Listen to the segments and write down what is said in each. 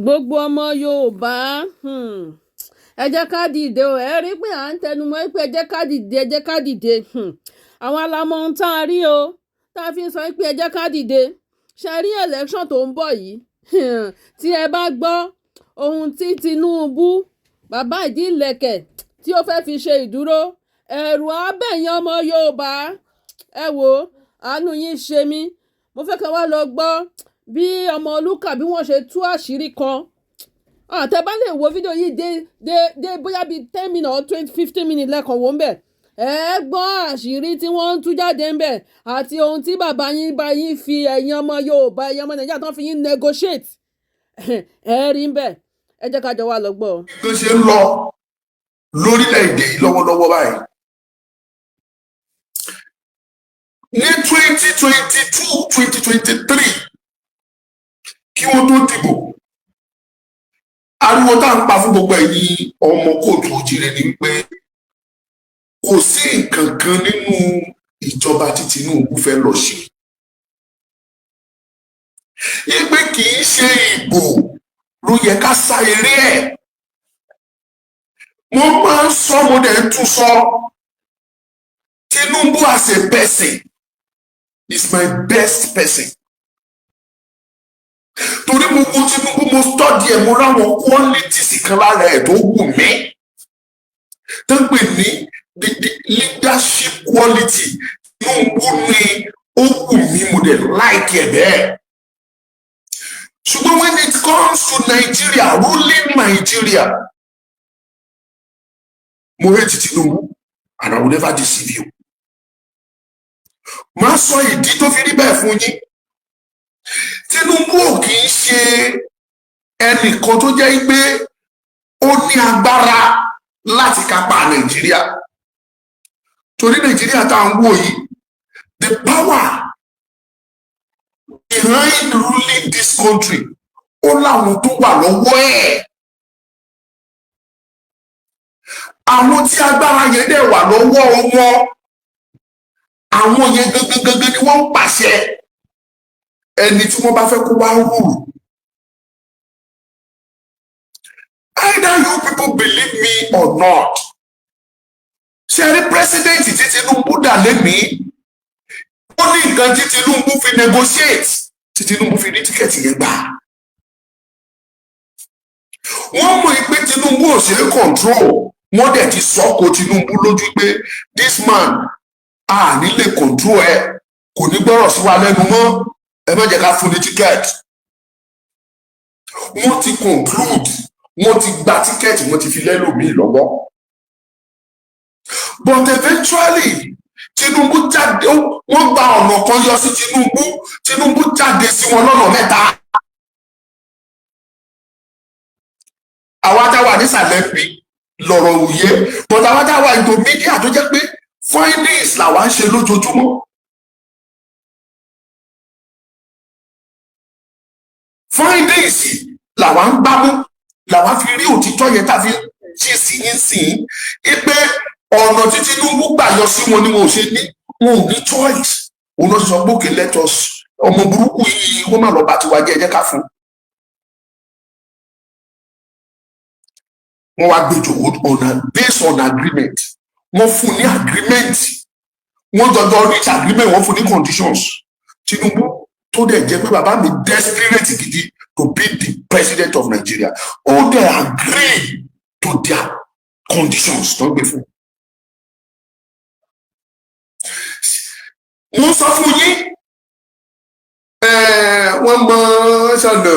Gbogbo ọmọ Yorùbá, ẹ jẹ́ ká dìde o. Ẹ rí pé à ń tẹnumọ́ pé ẹ jẹ́ ká dìde, ẹ jẹ́ ká dìde. Àwọn alamọ ohun tá a rí o, tá a fi ń sọ pé ẹ jẹ́ ká dìde. Ṣe rí election tó ń bọ̀ yìí? Tí ẹ bá gbọ́ ohun tí Tinubu, bàbá ìdí ìlẹ̀kẹ̀, tí ó fẹ́ fi ṣe ìdúró, ẹ̀rù á bẹ̀yìn ọmọ Yorùbá. Ẹ wò ó, àánú yín ṣe mí. Mo fẹ́ kẹ́ wá lọ gbọ́ bí Ọmọlúkà bí wọ́n ṣe tú àṣírí kan. Àtẹ bá lè wo fídíò yìí dé dé dé, bóyá bíi 10 minutes or 20, 15 minutes lẹ́ẹ̀kan wò ń bẹ̀, ẹ gbọ́ àṣírí tí wọ́n ń tú jáde ń bẹ̀ àti ohun tí bàbá yín bá yín fi ẹ̀yin ọmọ Yorùbá, ẹ̀yin ọmọ Nàìjíríà tó ń fi yín negotiate. Ẹ rí ń bẹ̀. Ẹ jẹ́ ká jọ wá lọ gbọ́. Tó ṣe ń lọ lórílẹ̀‐èdè yìí lọ́wọ́lọ́wọ́ báyìí ní 2022, 2023, kí wọ́n tó dìbò, ariwo tá à ń pa fún gbogbo ẹ̀yin ọmọ káàárọ̀ oòjíire ni wípé kò sí nǹkan kan nínú ìjọba tí Tinubu fẹ́ lọ ṣe, wípé kì í ṣe ìbò ló yẹ ká sá eré ẹ̀. Mo máa ń sọ, mo dẹ̀ ń tún sọ, Tinubu as a person is my best person, torí mo wo Tinubu, mo study ẹ̀, mo ráwọn qualities kan lára ẹ̀ tó wù mí tó ń pè ní the leadership quality. Tinubu ni ó wù mí, mo dẹ̀ like ẹ̀ bẹ́ẹ̀. Ṣùgbọ́n when it comes to Nigeria, ruling Nigeria, mo hate Tinubu and I will never deceive you. Máa sọ ìdí tó fi rí bẹ́ẹ̀ fún yín. Tinubu ò kì í ṣe ẹnìkan tó jẹ́ pé ó ní agbára láti kápá Nàìjíríà, torí Nàìjíríà tá à ń wò yìí, the power behind ruling this country, ó láwọn tó wà lọ́wọ́ ẹ̀. Àwọn tí agbára yẹn dẹ̀ wà lọ́wọ́ wọn, àwọn yẹn gangan gangan ni wọ́n ń pàṣẹ ẹni tí wọ́n bá fẹ́ kó wá rule. Either you people believe me or not, ṣe rí president tí Tinubu dà lẹ́mìí, ó ní nǹkan tí Tinubu fi negotiate, tí Tinubu fi rí ticket yẹn gbà. Wọ́n mọ̀ pé Tinubu ò ṣe é control. Wọ́n dẹ̀ ti sọ́kò Tinubu lójú pé this man, a ní lè control ẹ, kò ní gbọ́rọ̀ sí wa lẹ́nu mọ́, ẹ má jẹ́ ká fún ní ticket. Wọ́n ti conclude, wọ́n ti gba ticket, wọ́n ti fi lẹ́lòmíì lọ́wọ́. But eventually Tinubu jáde, wọ́n gba ọ̀nà kan yọ sí Tinubu, Tinubu jáde sí wọn lọ́nà mẹ́ta. Àwa tá wà nísàlẹ̀ fi lọ̀rọ̀ òye, but àwa tá wà into media, tó jẹ́ pé findings làwa ń ṣe lójoojúmọ́, findings làwa ń gbámú, làwa fi rí òtítọ́ yẹn tá a fi jí sí yín sí i pé ọ̀nà tí Tinubu gbà yọ sí wọn ni wọn ò ṣe ní, wọn ò ní choice. Òun náà sọ pé okay, let us, ọmọ burúkú yìí, wọ́n má lọ bá tiwa jẹ́, ẹ jẹ́ ká fún wọn. Wá gbé jòkó on a based on agreement. Wọ́n fún ní agreement, wọ́n jọjọ reach agreement, wọ́n fún ní conditions. Tinubu tó dẹ̀ jẹ́ pé bàbá mi desperate gidi to be the president of Nigeria, ó dẹ̀ agree to their conditions tó ń gbé fún. Mo sọ fún yín, wọ́n mọ ṣọ̀nà,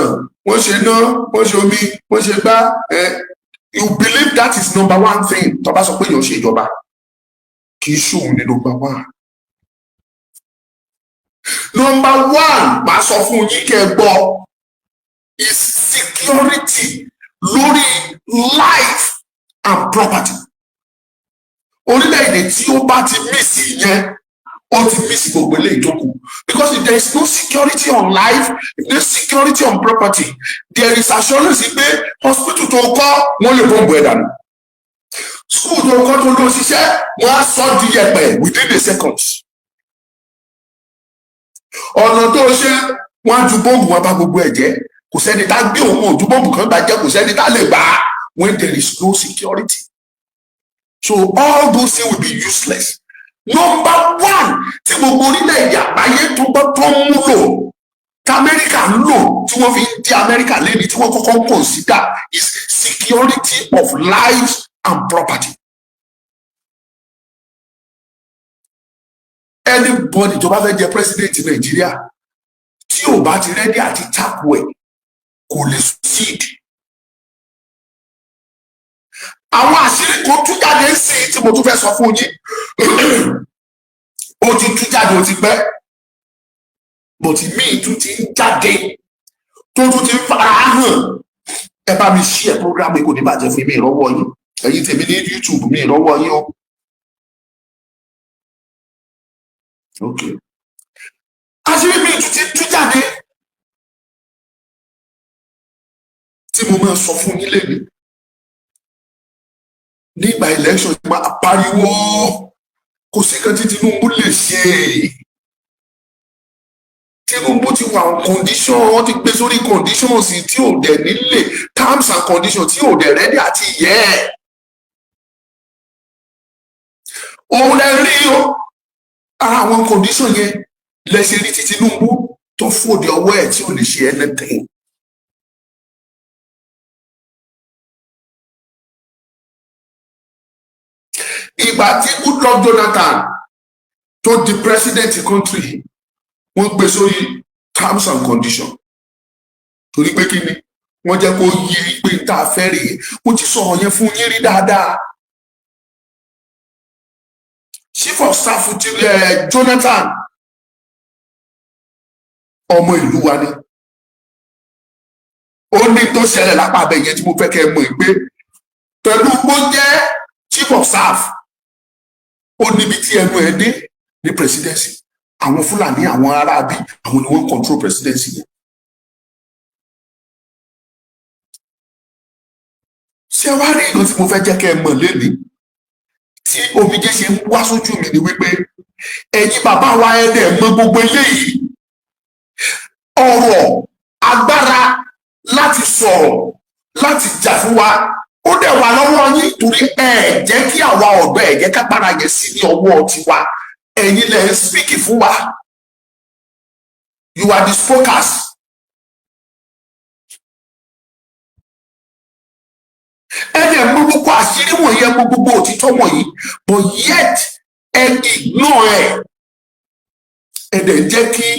wọ́n ṣe ná, wọ́n ṣe omi, wọ́n ṣe gbá. You believe that is number one thing tó bá sọ pé èèyàn ṣe ìjọba? Kì í ṣòun ní number one. Number one, màá sọ fún yín kẹ́ ẹ gbọ́, is security lórí life and property. Orílẹ̀-èdè tí ó bá ti miss yẹn, ó ti miss gbogbo eléyìí tó kù, because if there is no security on life, if there is security on property, there is assurance pé hospital tó kọ́, wọ́n lè bọ́ǹbù ẹ̀ dànù, school tó kọ́ tó lọ ṣiṣẹ́, wọ́n á sọ di yẹ̀pẹ̀ within the seconds, ọ̀nà tó ṣe, wọ́n á ju bọ́ǹbù, wọn bá gbogbo ẹ̀ jẹ́. Kò sẹ́ni tá gbé òun ojú bọ́ǹbù kan gbàjẹ́, kò sẹ́ni tá lè gbà á when there is no security. So all those things will be useless. Number one tí gbogbo orílẹ̀-èdè àgbáyé tó gbọ́ tó ń múlò, tí Amẹ́ríkà ń lò, tí wọ́n fi ń di Amẹ́ríkà lẹ́ni tí wọ́n kọ́kọ́ consider is security of lives and property. Anybody tó bá fẹ́ jẹ president Nàìjíríà, tí ò bá ti ready àti tackle ẹ̀, kò lè succeed. Àwọn àṣírí kan tú jáde sí i tí mo tún fẹ́ sọ fún yín. Ó ti tú jáde, ó ti pẹ́, but míì tún ti ń jáde, tó tún ti ń fara hàn. Ẹ bá mi share program yìí, kò ní bàjẹ́ fún mi. Ìrọ́wọ́ yín, ẹ̀yin tèmi ní YouTube mi, ìrọ́wọ́ yín o. Okay, àṣírí míì tún ti tú jáde tí mo máa sọ fún yín lẹ́nu. Nígbà election, máa pariwo kò sí kan tí Tinubu lè ṣe. Tinubu ti wà on condition, wọ́n ti gbé sórí conditions tí ò dẹ̀ nílé, terms and conditions tí ò dẹ̀ ready àti yẹ ẹ́. Òun lẹ rí o, ara àwọn condition yẹn lẹ ṣe rí tí Tinubu tó fòdì ọwọ́ ẹ̀ tí ò lè ṣe anything. Ìgbà tí Goodluck Jonathan tó di president country, wọ́n gbé sórí terms and conditions, torí pé kí ni wọ́n jẹ́ kó yé pé tá a fẹ́ rèé. Mo ti sọ̀rọ̀ yẹn fún yín rí dáadáa. Chief of staff ti Jonathan, ọmọ ìlú wa ni. Ó ní tó ṣẹlẹ̀ lápá abẹ yẹn tí mo fẹ́ kẹ́ ẹ mọ̀ pé pẹ̀lú bó jẹ́ chief of staff, ó níbi tí ẹnu ẹ dé ní presidency. Àwọn Fúlàní, àwọn aráabí, àwọn ni wọ́n control presidency yẹn. Ṣé wàá rí nǹkan tí mo fẹ́ jẹ́ kẹ́ ẹ mọ̀ lénìí tí omijé ṣe ń wá sójú mi ni wípé ẹ̀yin bàbá wa, ẹ dẹ̀ mọ̀ gbogbo eléyìí. Ọ̀rọ̀ agbára láti sọ̀rọ̀, láti jà fún wa, ó dẹ̀ wà lọ́wọ́ yín, torí ẹ jẹ́ kí àwa ọ̀dọ́, ẹ jẹ́ kágbára yẹn sí ní ọwọ́ tiwa. Ẹ̀yin lẹ̀ ń speak fún wa. You are the spokers. Ẹ dẹ̀ mọ̀ gbogbo àṣírí wọ̀nyí, ẹ mọ̀ gbogbo òtítọ́ wọ̀nyí, but yet ẹ ignore ẹ. Ẹ dẹ̀ ń jẹ́ kí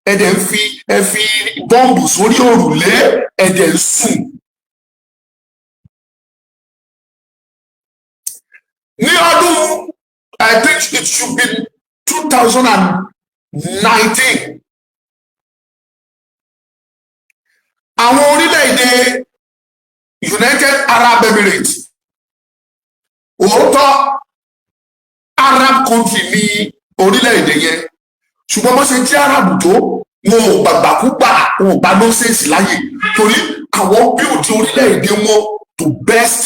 ẹ dẹ̀ ń fi ẹ fi bọ́ǹbù sórí òrùlé, ẹ dẹ̀ ń sùn. Ní ọdún, I think it should be 2019, àwọn orílẹ̀-èdè United Arab Emirates, òótọ́ Arab country ní orílẹ̀-èdè yẹn, ṣùgbọ́n bó ṣe jẹ́ Arab tó, wọn ò gbàgbàkúgbà, wọn ò gba nonsense láyè, torí àwọn build orílẹ̀-èdè wọn to best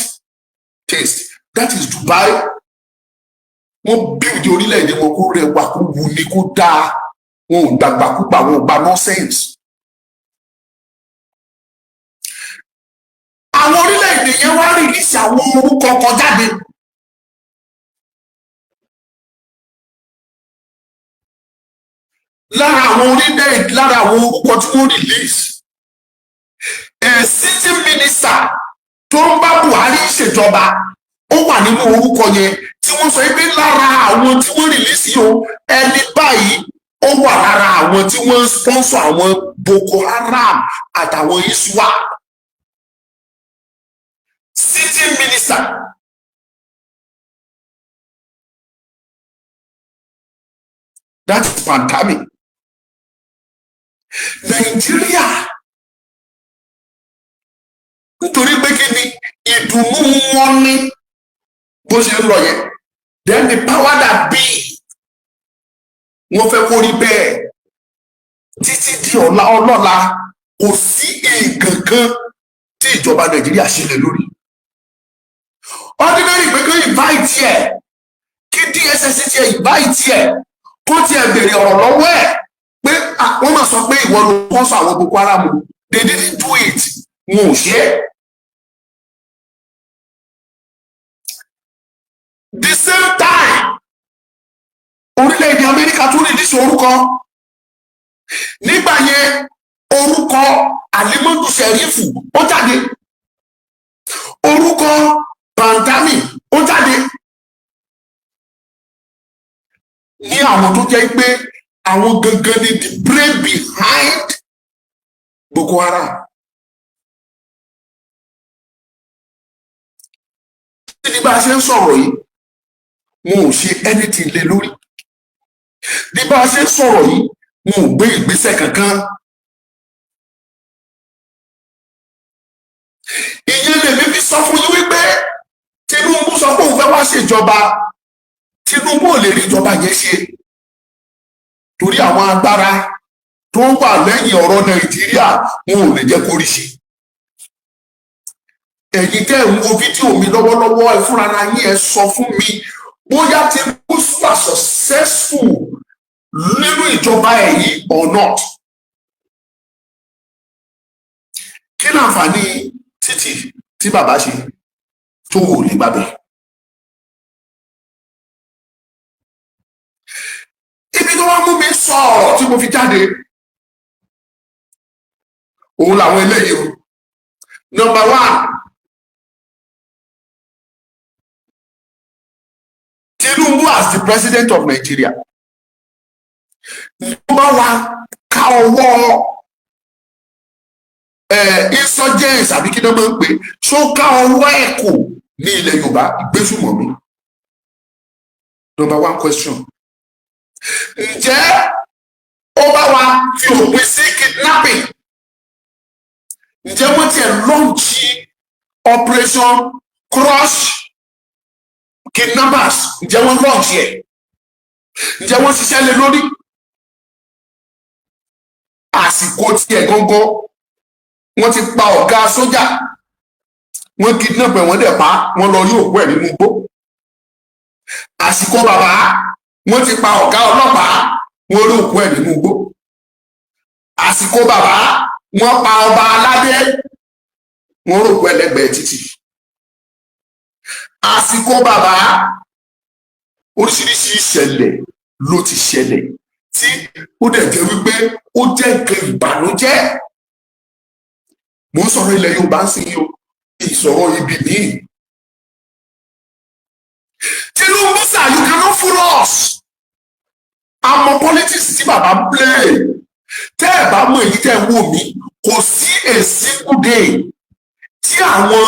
taste. That is Dubai. Wọ́n build orílẹ̀-èdè wọn kó rẹwà, kó wuni, kó dáa. Wọn ò gbàgbàkúgbà, wọn ò gba nonsense. Àwọn orílẹ̀-èdè yẹn wá release àwọn orúkọ kan jáde. Lára àwọn orílẹ̀-èdè, lára àwọn orúkọ tí wọ́n release, a sitting minister tó ń bá Buhari ṣèjọba, ó wà nínú orúkọ yẹn tí wọ́n sọ pé lára àwọn tí wọ́n release yìí o, ẹni báyìí, ó wà lára àwọn tí wọ́n ń sponsor àwọn Boko Haram àtàwọn ISWAP. Sitting minister. That is Pantami. Nàìjíríà, nítorí pé kí ni ìdùnnú wọn ní bó ṣe ń lọ yẹn, then the power that be, wọ́n fẹ́ kó rí bẹ́ẹ̀ títí di ọ̀la ọlọ́la. Kò sí nǹkan kan tí ìjọba Nàìjíríà ṣe lè lórí ordinary pé kí invite ẹ, kí DSS tiẹ̀ invite ẹ, kó tiẹ̀ béèrè ọ̀rọ̀ lọ́wọ́ ẹ̀ pé wọ́n máa sọ pé ìwọ ló kọ́ sọ àwọn Boko Haram. They didn't do it. Wọn ò ṣe é. The same time, orílẹ̀-èdè Amẹ́ríkà tún release orúkọ nígbà yẹn. Orúkọ Alimadu Sherifu ó jáde, orúkọ Pantami ó jáde, ní àwọn tó jẹ́ pé àwọn gangan ni the brain behind Boko Haram. Ní bá a ṣe ń sọ̀rọ̀ yìí, wọn ò ṣe anything lé lórí. Ní bá a ṣe ń sọ̀rọ̀ yìí, wọn ò gbé ìgbésẹ̀ kankan. Ìyẹn lèmi fi sọ fún yín wípé Tinubu sọ pé òun fẹ́ wá ṣèjọba. Tinubu ò lè rí ìjọba yẹn ṣe torí àwọn agbára tó wà lẹ́yìn ọ̀rọ̀ Nàìjíríà, wọn ò lè jẹ́ kó rí ṣe. Ẹ̀yin tẹ́ ń wo fídíò mi lọ́wọ́lọ́wọ́, ẹ fúnra yín, ẹ sọ fún mi bóyá Tinubu wà successful nínú ìjọba ẹ̀ yìí or not. Kí láǹfààní títì tí bàbá ṣe tó wò lè gbàbẹ? Ibi tó wá mú mi sọ ọ̀rọ̀ tí mo fi jáde òun làwọn eléyìí o. Number one, Tinubu as the president of Nigeria ló bá wa ká ọwọ́ insurgents, àbí kí ló máa ń pè, ṣó ká ọwọ́ ẹ̀ kò ní ilẹ̀ Yorùbá, ìgbésùmọ̀mí? Number one question: ǹjẹ́ ó bá wa fi òpin sí kidnapping? Ǹjẹ́ wọ́n tiẹ̀ launch operation crush kidnappers? Ǹjẹ́ wọ́n launch ẹ̀? Ǹjẹ́ wọ́n ṣiṣẹ́ lé lórí? Àsìkò tiẹ̀ gangan, wọ́n ti pa ọ̀gá sójà, wọ́n kidnap ẹ̀, wọ́n dẹ̀ pa, wọ́n lọ rí òkú ẹ̀ nínú igbó. Àsìkò bàbá, wọ́n ti pa ọ̀gá ọlọ́pàá, wọ́n rí òkú ẹ̀ nínú igbó. Àsìkò bàbá, wọ́n pa ọba aládé, wọ́n rí òkú ẹ̀ lẹ́gbẹ̀ẹ́ títì. Àsìkò bàbá, oríṣiríṣi ìṣẹ̀lẹ̀ ló ti ṣẹlẹ̀ tí ó dẹ̀ jẹ́ wípé ó jẹ́ nǹkan ìbànújẹ́. Mò ń sọ̀rọ̀ ilẹ̀ Yorùbá ń sìn yìí o, ìsọ̀rọ̀ ibi míì. Tinubu sir, you cannot fool us. Àmọ́ politics tí bàbá ń play, tẹ́ ẹ̀ bá mọ̀, èyí tẹ́ ẹ̀ wò mí, kò sí a single day tí àwọn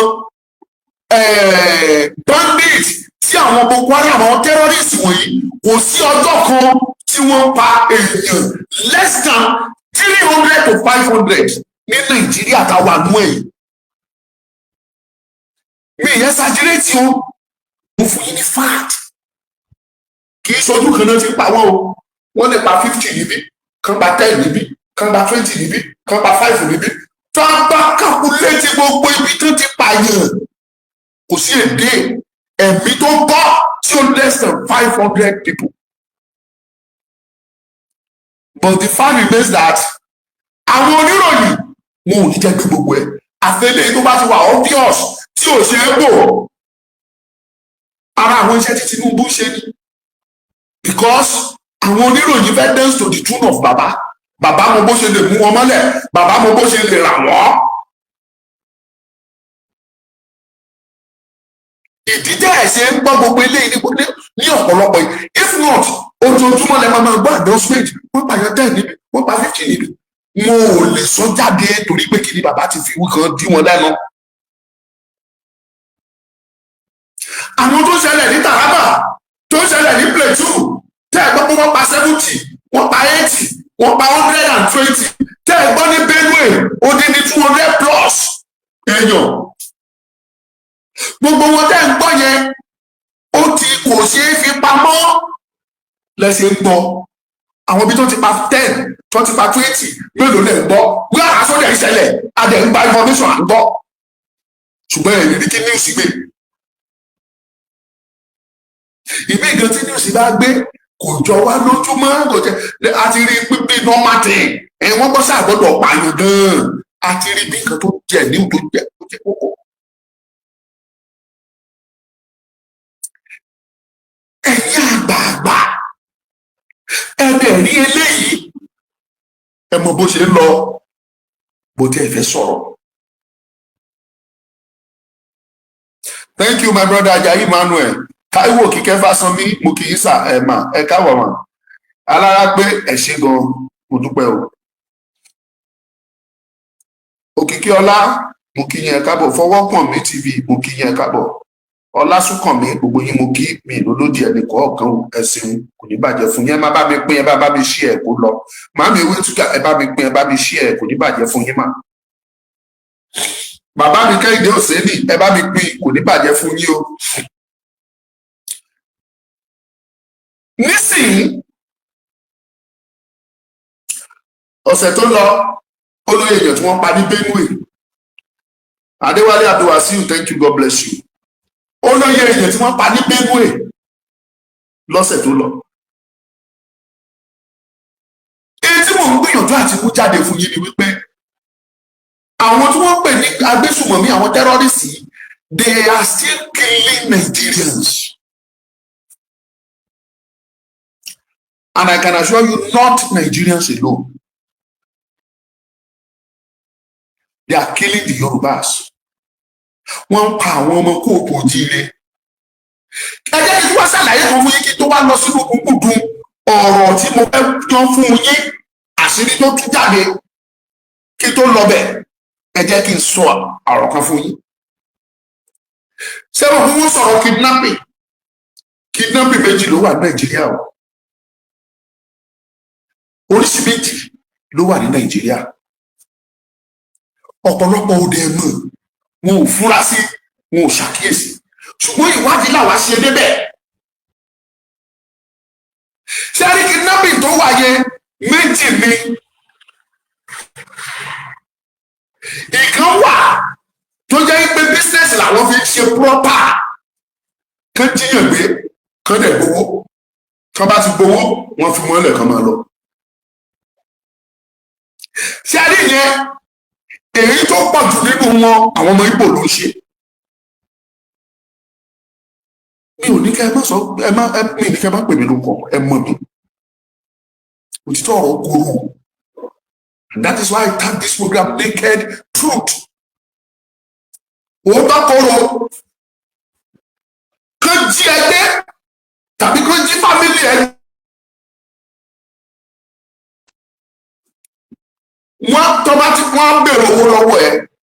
bandits, tí àwọn Boko Haram, àwọn terrorists wọ̀nyí, kò sí ọjọ́ kan tí wọ́n pa èèyàn less than 300 to 500 ní Nàìjíríà táwa nú ẹ̀. Mi ìyẹn exaggerate o, mo fún yín ní fact. Kì í ṣojú kan náà ti pa wọ́n o. Wọ́n lè pa 50 níbí, kan pa 10 níbí, kan pa 20 níbí, kan pa 5 níbí. Tó a bá calculate gbogbo ibi tó ti pààyàn, kò sí èdè ẹ̀mí tó bọ́ tí ó less than 500 people. But the fact remains that àwọn oníròyìn, wọn ò ní jẹ́ gbé gbogbo ẹ̀, àfẹlẹ́ tó bá ti wà obvious, tí ò ṣe é bò. Ara àwọn iṣẹ́ tí Tinubu ṣe ni, because àwọn oníròyìn fẹ́ dance to the tune of bàbá. Bàbá mọ bó ṣe lè mú wọn mọ́lẹ̀, bàbá mọ bó ṣe lè rà wọ́n. Ìdí tẹ́ ẹ̀ ṣe ń gbọ́ gbogbo eléyìí ní ọ̀pọ̀lọpọ̀ yìí. If not, ojoojúmọ́ lẹ máa máa gbọ́ announcement: wọ́n pààyàn 10 níbi, wọ́n pa 50 níbi. Wọn ò lè sọ jáde torí pé kí ni? Bàbá ti fi wí kan dí wọn lẹ́nu. Àwọn tó ṣẹlẹ̀ ní Taraba, tó ṣẹlẹ̀ ní Plateau, tẹ́ ẹ gbọ́ pé wọ́n pa 70, wọ́n pa 80, wọ́n pa 120, tẹ́ ẹ gbọ́ ní Benue, ó dín ní 200 plus èèyàn, gbogbo wọn tẹ́ ń gbọ́ yẹn, ó ti kò ṣeé fi pamọ́ lẹ́sẹ̀ ń gbọ́. Àwọn ibi tó ti pa 10, tó ti pa 20, mélòó lẹ̀ ń gbọ́? Wíwá àsọdẹ̀ ìṣẹ̀lẹ̀, adẹ̀ ń gba information, à ń gbọ́, ṣùgbọ́n ẹ̀rí ní kí news gbé. Ìmí ìgan tí news bá gbé kò jọ wá lójúmọ́, kò jẹ́ a ti rí pípé normal thing ẹ̀. Wọ́n gbọ́ sáà gbọ́dọ̀ pààyàn gan-an. Àti rí bí nǹkan tó jẹ ní tó jẹ tó jẹ kókó. Ẹ̀yin àgbààgbà, ẹ dẹ̀ rí eléyìí, ẹ mọ bó ṣe ń lọ, bó tẹ́ ẹ fẹ́ sọ̀rọ̀. Thank you, my brother Ajayi Emmanuel. Taiwo Kíkẹ́ Fásánmi, mo kì í sà ẹ̀ mà ẹ káwọ̀ mà. Alára pé ẹ ṣé gan, mo dúpẹ́ o. Òkìkí ọlá, mo kí yín, ẹ káàbọ̀. Fọwọ́kànmí TV, mo kí yín, ẹ káàbọ̀. Ọlásùnkànmí, gbogbo yín mo kí mi lólódì ẹnì kọ̀ọ̀kan o. Ẹ ṣeun, kò ní bàjẹ́ fún yín. Ẹ má bá mi pín, ẹ bá bá mi ṣí ẹ kó lọ. Màámi ewé túkà, ẹ bá mi pín, ẹ bá mi ṣí ẹ, kò ní bàjẹ́ fún yín mà. Bàbá mi Kẹ́hìndé Òsèlì, ẹ bá mi pín, kò ní bàjẹ́ fún yín o. Nísìnyí, ọ̀sẹ̀ tó lọ, olóyè èèyàn tí wọ́n pa ní Benue. Adéwálé Abdulwasiu, thank you, God bless you. Olóyè èèyàn tí wọ́n pa ní Benue lọ́sẹ̀ tó lọ. Èyí tí mò ń gbìyànjú àti mú jáde fún yín ni wípé àwọn tí wọ́n pè ní agbésùmọ̀mí, àwọn terrorists, they are still killing Nigerians. And I can assure you, not Nigerians alone. They are killing the Yorubas. Wọ́n ń pa àwọn ọmọ kóòtù òjíire. Ẹ jẹ́ kí wọ́n ṣàlàyé kan fún yín kí tó wá lọ sínú kúkúdùn ọ̀rọ̀ tí mo fẹ́ yan fún yín, àṣírí tó tú jáde kí tó lọ bẹ̀. Ẹ jẹ́ kí n sọ ọ̀rọ̀ kan fún yín. Ṣé mo fún wọn sọ̀rọ̀ kidnapping? Kidnapping méjì ló wà ní Nàìjíríà o. Oríṣi méjì ló wà ní Nàìjíríà. Ọ̀pọ̀lọpọ̀ òde mọ̀, wọn ò fura sí, wọn ò ṣàkíyèsí, ṣùgbọ́n ìwádìí làwa ṣe débẹ̀. Ṣé rí kidnapping tó wà yẹn, méjì ni. Ìkan wà tó jẹ́ pé business làwọn fi ń ṣe proper, kán jíyàn gbé, kán dẹ̀ gbowó, kán bá ti gbowó, wọ́n fi wọ́n lẹ̀ kán máa lọ. Ṣé rí yẹn, èyí tó pọ̀ jù nínú wọn, àwọn ọmọ Ìgbò ló ń ṣe. Mi ò ní kẹ́ ẹ má sọ ẹ má ẹ mi ní kẹ́ ẹ má pè mí lóko, ẹ mọ̀ mi. Òtítọ́ ọ̀rọ̀ korò. And that is why I tag this program Naked Truth. Òótọ́ korò. Kán jí ẹgbẹ́ tàbí kán jí family ẹ. Wọ́n tó bá ti wọ́n á bèrè owó lọ́wọ́ ẹ,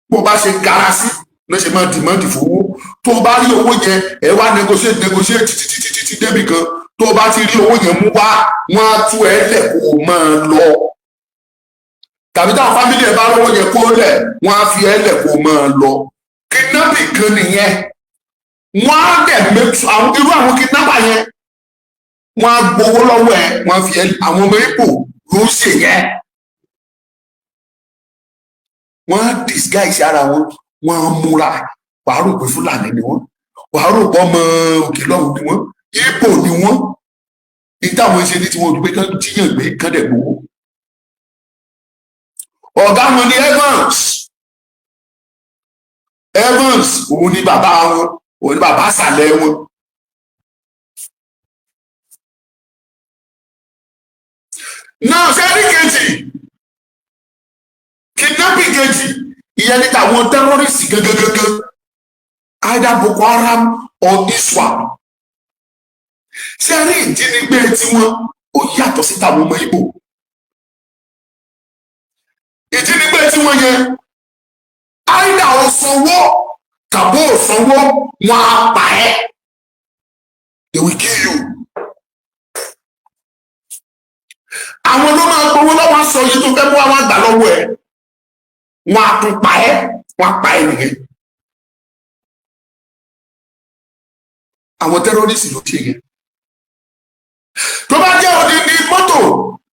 bó bá ṣe gara sí ló ṣe máa demand fowó. Tó bá rí owó yẹn, ẹ wá negotiate negotiate títí títí títí débì kan. Tó bá ti rí owó yẹn mú wá, wọ́n á tú ẹ lẹ̀ kó o máa lọ. Tàbí táwọn family ẹ bá rówó yẹn kó lẹ̀, wọ́n á fi ẹ lẹ̀ kó o máa lọ. Kidnapping kan nìyẹn. Wọ́n á dẹ̀ make sure àwọn irú àwọn kidnapper yẹn, wọ́n á gbowó lọ́wọ́ ẹ, wọ́n á fi ẹ. Àwọn ọmọ Ìgbò ló ń ṣe yẹn. Wọ́n á disguise ara wọn, wọ́n á múra, wàá rò pé Fúlàní ni wọ́n, wàá rò pé ọmọ òkè lọ́hùn ni wọ́n, Ìgbò ni wọ́n. Ní táwọn ṣe ní tiwọn, pé kán jíyàn gbé, kán dẹ̀ gbowó. Ọ̀gá wọn ni Evans. Evans òun ni bàbá wọn, òun ni bàbá àṣàlẹ̀ wọn. Náà ṣe rí kejì, kidnapping kejì, ìyẹn ní tàwọn terrorists gangan, either Boko Haram or ISWAP. Ṣe rí ìjínigbé tiwọn, ó yàtọ̀ sí tàwọn ọmọ Ìgbò. Ìjínigbé tiwọn yẹn, either ó sanwó tàbí ó sanwó, wọn á pa ẹ́. They will kill you. Àwọn ló máa gbowó lọ́wọ́, sọ yìí tó fẹ́ mú àwọn àgbà lọ́wọ́ ẹ̀, wọ́n á tún pa ẹ́, wọ́n á pa ẹ́ nìyẹn. Àwọn terrorists ló ṣe yẹn. Tó bá jẹ́ odindi mọ́tò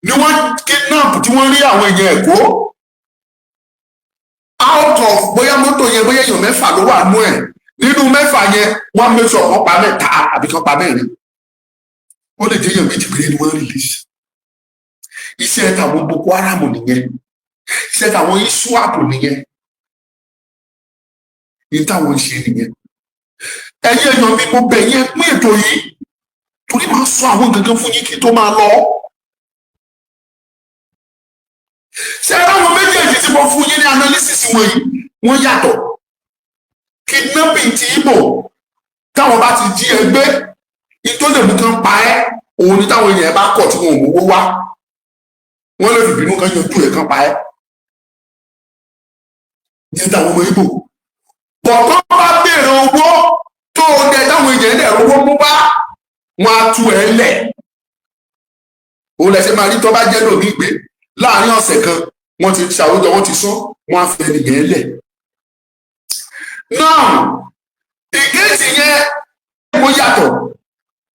ni wọ́n kidnap tí wọ́n rí àwọn èèyàn Èkó, out of bóyá mọ́tò yẹn, bóyá èèyàn mẹ́fà ló wà nú ẹ̀, nínú mẹ́fà yẹn, wọ́n make sure kán pa mẹ́ta àbí kán pa mẹ́rin. Ó lè jẹ́ èèyàn méjì péré ni wọ́n release. Iṣẹ́ tàwọn Boko Haram nìyẹn. Ṣé táwọn ISWAP nìyẹn ní táwọn ń ṣe nìyẹn. Ẹ̀yin èèyàn mi, mo bẹ̀ yín, pín ètò yìí, torí máa sọ àwọn gangan fún yín kí tó máa lọ. Ṣé àwọn méjèèjì tí mo fún yín ní analysis wọ̀nyí, wọ́n yàtọ̀. Kidnapping ti Ìgbò, táwọn bá ti jí ẹgbẹ́ ìtò lè mú kan pa ẹ́, òun ni táwọn èèyàn bá kọ̀ tí wọn ò mówó wá, wọ́n lè fi bínú kan yanjú ẹ̀ kan pa ẹ́ ní táwọn ọmọ Ìgbò bọ̀. Tó bá béèrè owó tó o dẹ, táwọn èèyàn dẹ̀ owó mú wá, wọn á tú ẹ lẹ̀. Òun lẹ ṣe máa rí tó bá jẹ́ lómi gbé láàrin ọ̀sẹ̀ kan, wọ́n ti ṣàwùjọ, wọ́n ti sán, wọ́n á fi ẹnìyẹn lẹ̀. Now, ìkejì yẹn, ó yàtọ̀.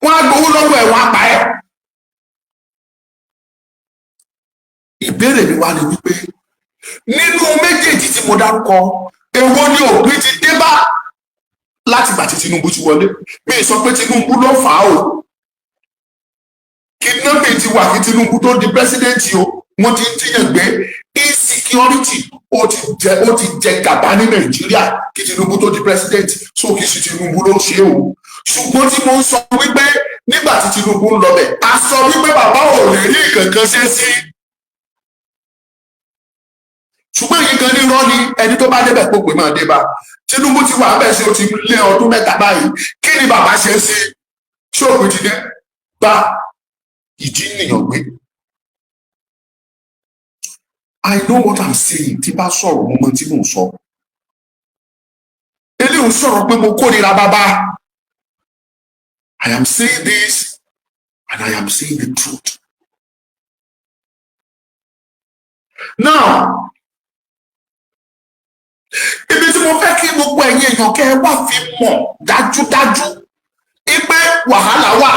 Wọ́n á gbowó lọ́wọ́ ẹ̀, wọ́n á pa ẹ́. Ìbéèrè mi wá ni wípé, nínú méjèèjì tí mo dárúkọ, èwo ni òpin ti dé bá látìgbà tí Tinubu ti wọlé? Mi sọ pé Tinubu ló fà á o. Kidnapping ti wà kí Tinubu tó di president o. Wọ́n ti ń jíyàn gbé. Insecurity ó ti jẹ gàba ní Nàìjíríà kí Tinubu tó di president, so kì í ṣe Tinubu ló ṣe o. Ṣùgbọ́n tí mo ń sọ wípé nígbà tí Tinubu ń lọ bẹ̀, a sọ wípé bàbá ò lè rí nǹkan kan ṣe sí, ṣùgbọ́n èyí kan ní irọ́ ni. Ẹni tó bá débẹ̀ pópin máa dé bá. Tinubu ti wà bẹ́ẹ̀ sí, ó ti lé ọdún 3 báyìí. Kí ni bàbá ṣe sí? Ṣé òpin ti dé bá ìdí nìyàn gbé? I know what I'm saying. Tí bá sọ̀rọ̀, mo mọ tí mò ń sọ. Eléyìí sọ̀rọ̀ pé mo kórìíra bàbá. I am saying this and I am saying the truth. Now, ibi tí mo fẹ́ kí gbogbo ẹ̀yin èèyàn kẹ́ ẹ wá fi mọ̀ dájúdájú pé wàhálà wà,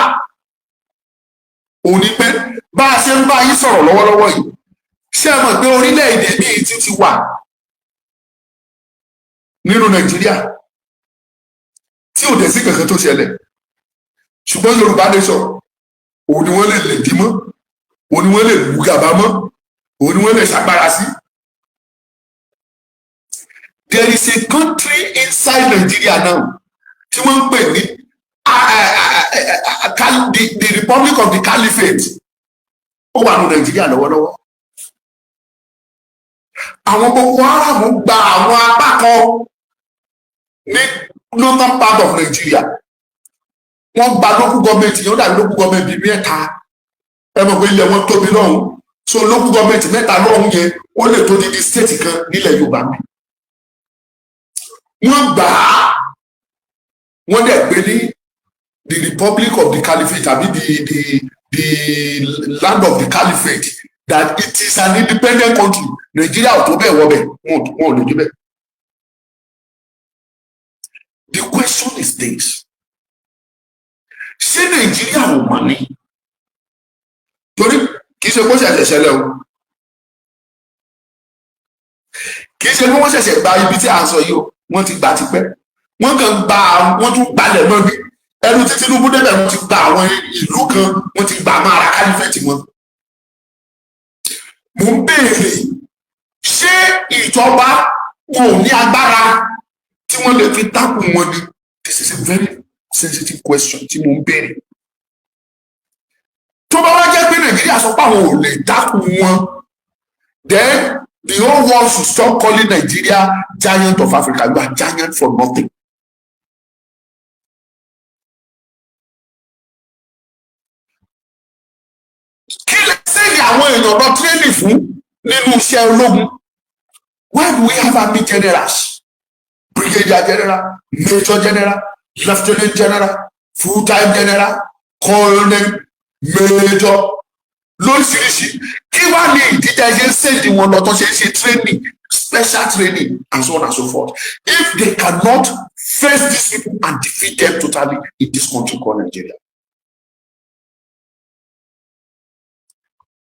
òun ni pé bá a ṣe ń bá yín sọ̀rọ̀ lọ́wọ́lọ́wọ́ yìí, ṣé ẹ mọ̀ pé orílẹ̀-èdè míì tí ti wà nínú Nàìjíríà tí ò dẹ̀ sí kankan tó ṣẹlẹ̀, ṣùgbọ́n Yorùbá nation, òun ni wọ́n lè lè dí mọ́, òun ni wọ́n lè lù gàba mọ́, òun ni wọ́n lè ṣàgbára sí? There is a country inside Nigeria now tí wọ́n ń pè ní the Republic of the Caliphate. Ó wà ní Nàìjíríà lọ́wọ́lọ́wọ́. Àwọn Boko Haram gba àwọn apá kan ní northern part of Nigeria. Wọ́n gba local government yẹn, ó dàbí local government bíi mẹ́ta. Ẹ mọ̀ pé ilẹ̀ wọn tóbi lọ́hùn, so local government mẹ́ta lọ́hùn yẹn, ó lè tó dídí state kan nílẹ̀ Yorùbá mi. Wọ́n gbà á, wọ́n dẹ̀ gbé ní the Republic of the Caliphate àbí the land of the Caliphate, that it is an independent country. Nàìjíríà ò tó bẹ́ẹ̀ wọ́ bẹ́ẹ̀, wọn ò lè débẹ̀. The question is this: ṣé Nàìjíríà ò mọ̀ ni? Torí kì í ṣe kó ṣẹ̀ṣẹ̀ ṣẹlẹ̀ o. Kì í ṣe pé wọ́n ṣẹ̀ṣẹ̀ gba ibi tí à ń sọ yìí o. Wọ́n ti gbà tipẹ́. Wọ́n kàn gba, wọ́n tún gbalẹ̀ mọ́ bí ẹnu tí Tinubu débẹ̀. Wọ́n ti gba àwọn ìlú kan, wọ́n ti gbà máa ra caliphate wọn. Mo ń béèrè, ṣé ìjọba wọn ò ní agbára tí wọ́n lè fi tákù wọn ni? This is a very sensitive question tí mo ń béèrè. Tó bá wá jẹ́ pé Nàìjíríà sọ pé àwọn ò lè dákun wọn, then the whole world should stop calling Nigeria giant of Africa. You are giant for nothing. Kí lè sẹ́yìn àwọn èèyàn lọ training fún nínú iṣẹ́ ológun? Why do we have army generals, brigadier general, major general, lieutenant general, full-time general, colonel, major, lóríṣiríṣi? Kí wá ní ìdíjà ṣe ń send wọn lọ, tó ṣe ń ṣe training, special training and so on and so forth, if they cannot face these people and defeat them totally in this country called Nigeria?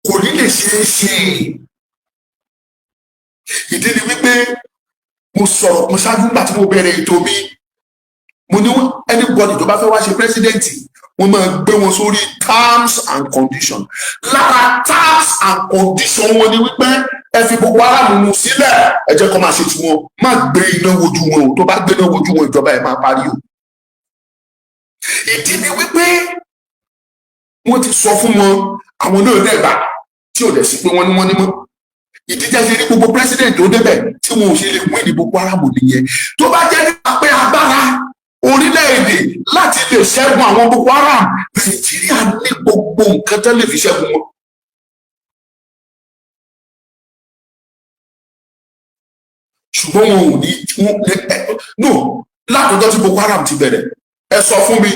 Kò ní lè ṣeé ṣe. Ìdí ni wípé mo sọ̀rọ̀ mo ṣáájú nígbà tí mo bẹ̀rẹ̀ ètò mi, mo ní anybody tó bá fẹ́ wá ṣe president, wọ́n máa gbé wọn sórí terms and conditions. Lára terms and conditions wọn ni wípé Ẹ fi Boko Haram mu sílẹ̀, ẹ jẹ́ kó máa ṣe tiwọn. Má gbé iná wojú wọn o. Tó bá gbé iná wojú wọn, ìjọba ẹ̀ máa parí o. Ìdí ni wípé wọ́n ti sọ fún wọn, àwọn náà dẹ̀ gbà, tí ò dẹ̀ sí pé wọ́n ní mọ́. Ìdí jẹ́ ṣe ní gbogbo president tó débẹ̀ tí wọn ò ṣe lè win ní Boko Haram nìyẹn. Tó bá jẹ́ nípa pé agbára orílẹ̀-èdè láti lè ṣẹ́gun àwọn Boko Haram, Nàìjíríà ní gbogbo nǹkan tó lè fi ṣẹ́gun wọn. Ṣùgbọ́n wọn ò ní wọn no. Látọjọ́ tí Boko Haram ti bẹ̀rẹ̀, ẹ sọ fún mi,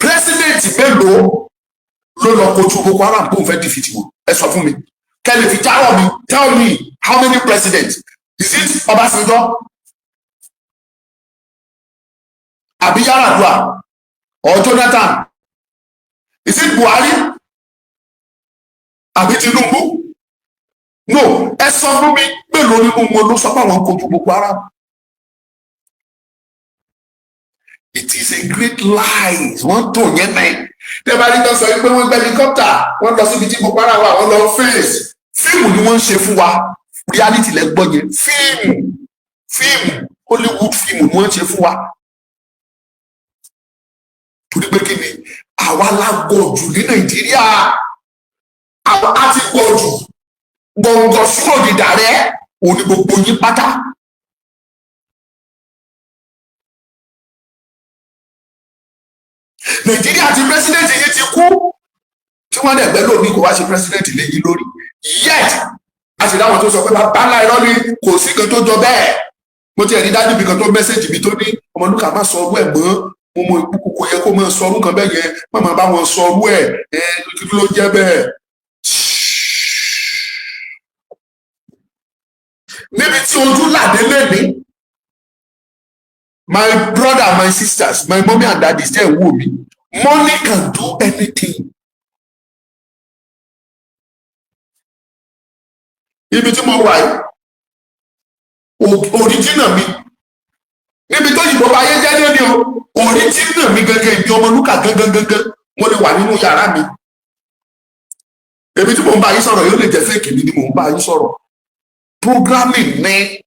president mélòó ló lọ kojú Boko Haram kó n fẹ́ defeat wọn? Ẹ sọ fún mi kẹ́lẹ̀ fi járọ̀ mi. Tell me, how many presidents? Is it Ọbásanjọ́ àbí Yar'Adua or Jonathan? Is it Buhari àbí Tinubu? No, ẹ sọ fún mi, mélòó nínú wọn ló sọ pé àwọn kojú Boko Haram? It is a great lie. Wọ́n tò yẹn náà. Tẹ́ bá rí tán sọ pé wọ́n gbé helicopter, wọ́n lọ síbi tí Boko Haram wà, wọ́n lọ face. Fíìmù ni wọ́n ń ṣe fún wa. Reality lẹ gbọ́ yẹn. Fíìmù, fíìmù, Hollywood fíìmù ni wọ́n ń ṣe fún wa. Torí pé kí ni? Àwa la gọ̀ jù ní Nàìjíríà. Àwa á ti gọ̀ jù. Gbọ̀ngàn sóòdì dàrẹ́ òun ni gbogbo yín pátá. Nàìjíríà ti president yìí ti kú, tí wọ́n dẹ̀ gbẹ́ lómi kó wá ṣe president lé yín lórí. Yet a sì dáwọn tó sọ pé bàbá ńlá irọ́ ni, kò sí kan tó jọ bẹ́ẹ̀. Mo ti ẹ̀rí dájú mi kan tó message mi tó ní, "Ọmọlúkà, má sọ ọrú ẹ̀ mọ́. Mo mọ ikú kò yẹ kó máa sọ ọrú kan bẹ́ẹ̀ yẹn. Má máa bá wọn sọ ọrú ẹ̀. Ẹ̀ kí ló jẹ́ bẹ́ẹ̀?" Níbi tí ojú làdé lẹ́ni, my brother, my sisters, my mommy and daddy, ṣe ń wò mí, money can do anything. Ibi tí mo wà yìí, original mi, níbi tó yìnbọn bá yé jẹ́ lónìí o, original mi gangan, ìbí Ọmọlúkà gangan gangan, mo lè wà nínú yàrá mi. Èmi tí mò ń bá yín sọ̀rọ̀ yóò lè jẹ́ fake mi ni mò ń bá yín sọ̀rọ̀. Programming ní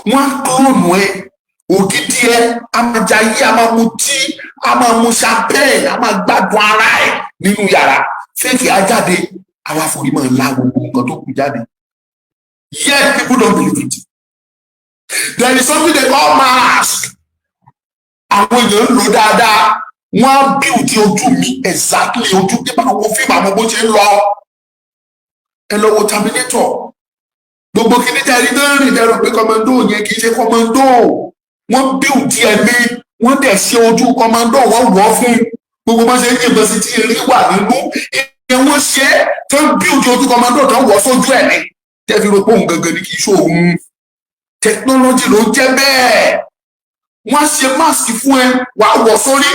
wọ́n á clone ẹ, ògidì ẹ, a máa jayé, a máa mu tí, a máa mu champagne, a máa gbádùn ara ẹ nínú yàrá. Fake á jáde, àwa forí máa la gbogbo nǹkan tó kù jáde. Yet people don't believe it. There is something they call mask. Àwọn èèyàn ń lò dáadáa. Wọ́n á build ojú mi exactly, ojú nípa àwọn fíìmù, àwọn bó ṣe ń lọ. Ẹ lọ wo Terminator. Gbogbo kìíní tẹ́ rí náà rìn dẹrù pé commando yẹn kì í ṣe commando. Wọ́n build ẹ̀mí wọ́n dẹ̀ ṣe ojú commando, wọ́n wọ̀ fún gbogbo bá ṣe ń yìnbọn sí tí erin wà nínú ìyẹn. Wọ́n ṣe é tó ń build ojú commando tó ń wọ̀ sójú ẹ̀ ní tẹ́ fi rò pé òun gangan ni, kì í ṣe òun. Technology ló ń jẹ́ bẹ́ẹ̀. Wọ́n ṣe mask fún ẹ, wàá wọ̀ sórí.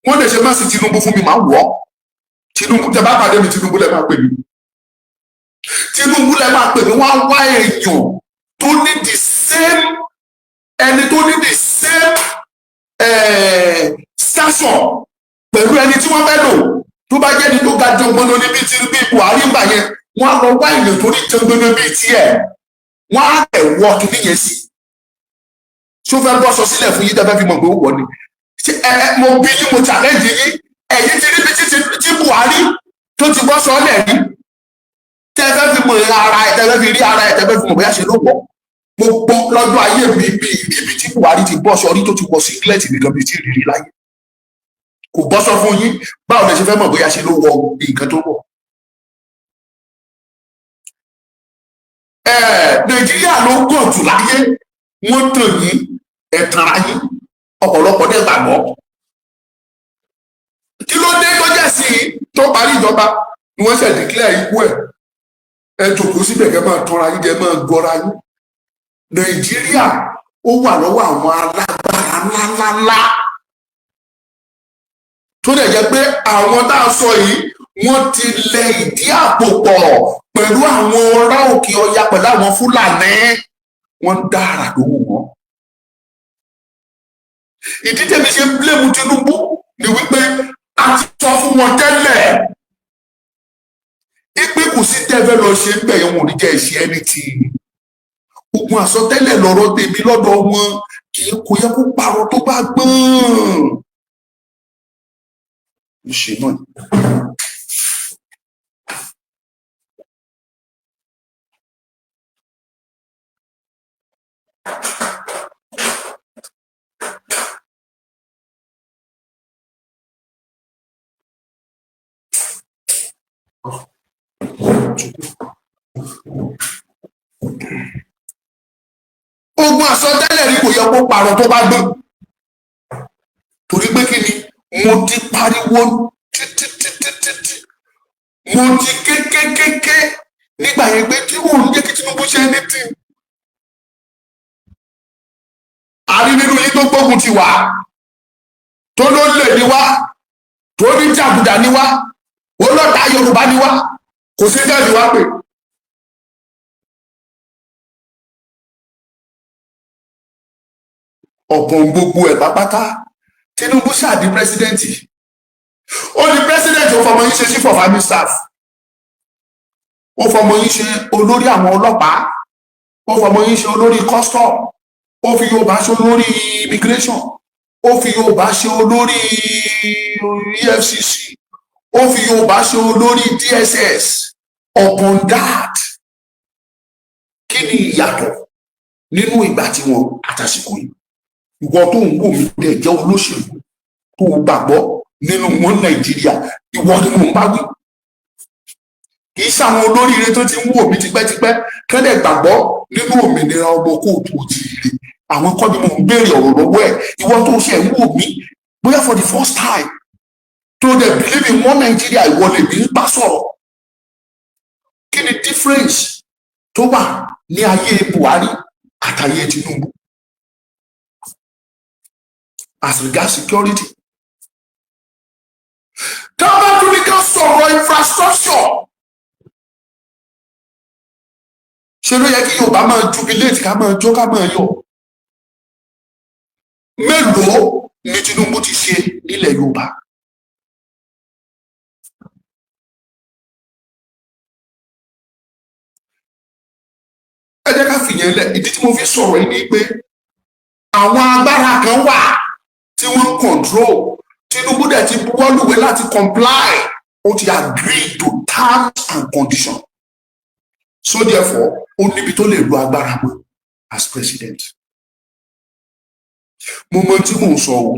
Wọ́n lè ṣe mask Tinubu fún mi, màá wọ̀. Tinubu, tẹ́ bá pàdé mi, Tinubu lẹ máa pè mí, Tinubu lẹ máa pè mí. Wọ́n á wá èèyàn tó ní the same, ẹni tó ní the same station pẹ̀lú ẹni tí wọ́n fẹ́ lò. Tó bá jẹ́ ẹni tó ga jọgbọ́n ní bíi ti bíi Buhari gbà yẹn, wọ́n á lọ wá èèyàn tó ní jọgbọ́n bíi tiẹ̀, wọ́n á tẹ̀ wọ́ kíní yẹn sí. Ṣó fẹ́ bọ́ sọ sílẹ̀ fún yín tẹ́ fẹ́ fi mọ̀ pé ó wọ̀ ni? Ṣé ẹ mo bí yín, mo challenge yín. Ẹ̀yin ti ríbi tí Buhari tó ti bọ́ sọ lẹ̀ rí tẹ́ fẹ́ fi mọ̀ ara ẹ̀, tẹ́ fẹ́ fi rí ara ẹ̀, tẹ́ fẹ́ fi mọ̀ bóyá ṣe ló wọ̀? Gbogbo lọ́jọ́ ayé mi, bí ibi tí Buhari ti bọ́ sọ rí tó ti wọ singlet nìkan bíi tí ìrírí láyé, kò bọ́ sọ fún yín. Báwo lẹ ṣe fẹ́ mọ̀ bóyá ṣe ló wọ nǹkan tó wọ̀? Nàìjíríà ló gàn jù láyé. Wọ́n tàn yín, ẹ tanra yín, ọ̀pọ̀lọpọ̀ dẹ̀ gbàgbọ́. Kí ló dé tó jẹ́ sí i tó parí ìjọba ni wọ́n ṣe declare ikú ẹ̀? Ẹ jòkó síbẹ̀, kẹ́ máa tanra yín, kẹ́ máa gọra yín. Nàìjíríà ó wà lọ́wọ́ àwọn alágbára ńláńláńlá tó dẹ̀ jẹ́ pé àwọn tá a sọ yìí, wọ́n ti lẹ ìdí àpò pọ̀ pẹ̀lú àwọn ará òkè ọya, pẹ̀lú àwọn Fúlàní. Wọ́n dára lówó wọn. Ìdí tèmi ṣe ń blame Tinubu ni wípé a ti sọ fún wọn tẹ́lẹ̀. Ipe kò sí tẹ́fẹ́ lọ ṣe ń bẹ̀ yẹn, wọn ò ní jẹ́ ìṣe anything. Ogun àsọtẹ́lẹ̀ lọ̀rọ̀ tèmi lọ́dọ̀ wọn, kì í kò yẹ kó parọ́ tó bá gbọ́n ṣe náà. Ogun àsọtẹ́lẹ̀ rí, kò yẹ kó parọ́ tó bá gbọ́n, torí pé kí ni? Mo ti pariwo títí títí títí, mo ti kékékéké nígbà yẹn pé tí wọn ò ní jẹ́ kí Tinubu ṣe anything. Àrí nínú yín tó gbógun ti wá, tó ló lè ní wá, tó ní jàgùdà ní wá, ó lọ́ta Yorùbá ní wá, kò sí jáde wá pé. Ọ̀pọ̀ gbogbo ẹ̀ pápátá, Tinubu ṣáà di president. Ó di president, ó fọmọ yín ṣe chief of army staff, ó fọmọ yín ṣe olórí àwọn ọlọ́pàá, ó fọmọ yín ṣe olórí custom, ó fi Yorùbá ṣe olórí immigration, ó fi Yorùbá ṣe olórí EFCC, ó fi Yorùbá ṣe olórí DSS. Upon that, kí ni ìyàtọ̀ nínú ìgbà tí wọn àtàsìkò yìí? Ìwọ tó ń wò mí dẹ̀ jẹ́ olóṣèlú tó gbàgbọ́ nínú wọn Nàìjíríà, ìwọ ni mò ń bá wí, kì í ṣàwọn olóríire tó ti ń wò mí tipẹ́tipẹ́ kẹ́lẹ̀ gbàgbọ́ nínú òmìnira ọmọ káàárọ̀ oòjíire. Àwọn kọ́ ni mò ń béèrè ọ̀rọ̀ lọ́wọ́ ẹ̀. Ìwọ tó ṣe ń wò mí bóyá for the first time, tó dẹ̀ believe in one Nigeria, ìwọ lèmi ń bá sọ̀rọ̀. Kí ni difference tó wà ní ayé Buhari àtàyè Tinubu as regards security? Tá a bá tún ní ká sọ̀rọ̀ infrastructure, ṣe ló yẹ kí Yorùbá máa jubilate, ká máa jó, ká máa yọ̀. Mélòó ni Tinubu ti ṣe nílẹ̀ Yorùbá? Ẹ jẹ́ ká fìyẹn lẹ̀. Ìdí tí mo fi sọ̀rọ̀ yìí ni pé àwọn agbára kan wà tí wọ́n ń control. Tinubu dẹ̀ ti buwọ́lùwé láti comply, ó ti agree to terms and conditions, so therefore ó níbi tó lè lo agbára mọ́ as president. Mo mọ tí mò ń sọ o.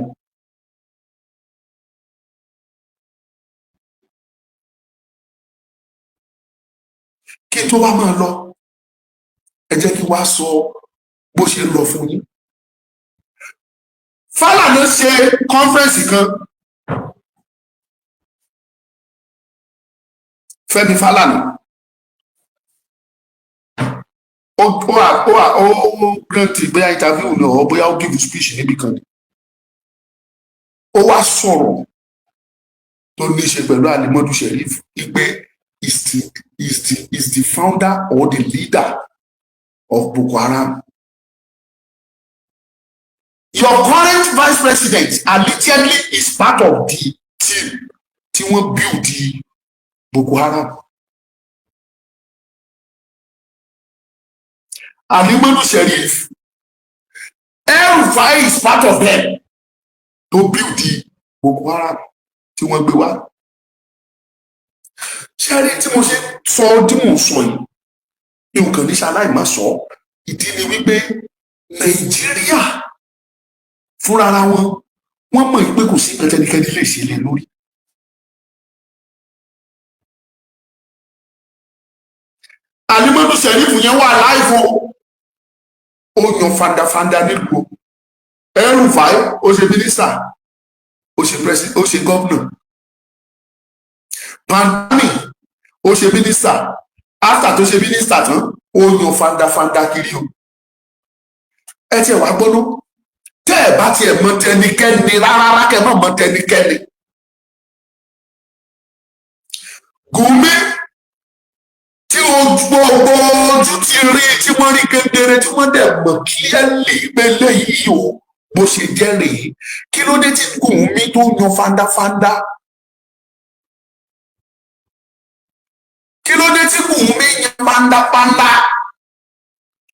Kí n tó wá máa lọ, ẹ jẹ́ kí wá sọ bó ṣe ń lọ fún yín. Fálànà ṣe conference kan, Fẹ́mi Fálànà. Ó grant bóyá interview ni or bóyá ó give speech níbi kan ni. Ó wá sọ̀rọ̀ tó ní í ṣe pẹ̀lú Alimadu Sheriff, wípé is the founder or the leader of Boko Haram. Your current vice president allegedly is part of the team tí wọ́n build the Boko Haram. Alimadu Sheriff, El-Rufai is part of them to build the Boko Haram tí wọ́n gbé wá. Ṣé rí tí mo ṣe sọ tí mò ń sọ yìí, mi ò kàn ní ṣaláì má sọ. Ìdí ni wípé Nàìjíríà fúnra wọn, wọ́n mọ̀ pé kò sí nǹkan tẹ́nikẹ́ni lè ṣe lé lórí. Alimadu Sheriff yẹn wà láìfo, ó yan fandafanda nílùú. El-Rufai, ó ṣe mínísítà, ó ṣe president, ó ṣe gómìnà. Pantami, ó ṣe mínísítà. After tó ṣe mínísítà tán, ó yan fandafanda kiri o. Ẹ tiẹ̀ wá gbọ́dọ̀, tẹ́ ẹ bá tiẹ̀ mọ tẹnikẹ́ni rárá, kẹ́ ẹ má mọ tẹnikẹ́ni. Gumi tí gbogbo ojú ti rí, tí wọ́n rí kedere, tí wọ́n dẹ̀ mọ̀ clearly pé léyìí o, bó ṣe jẹ́ rèé, kí ló dé tí Gumi tó yan fandafanda? Kí ló dé tí Wùnmí yan pandapanda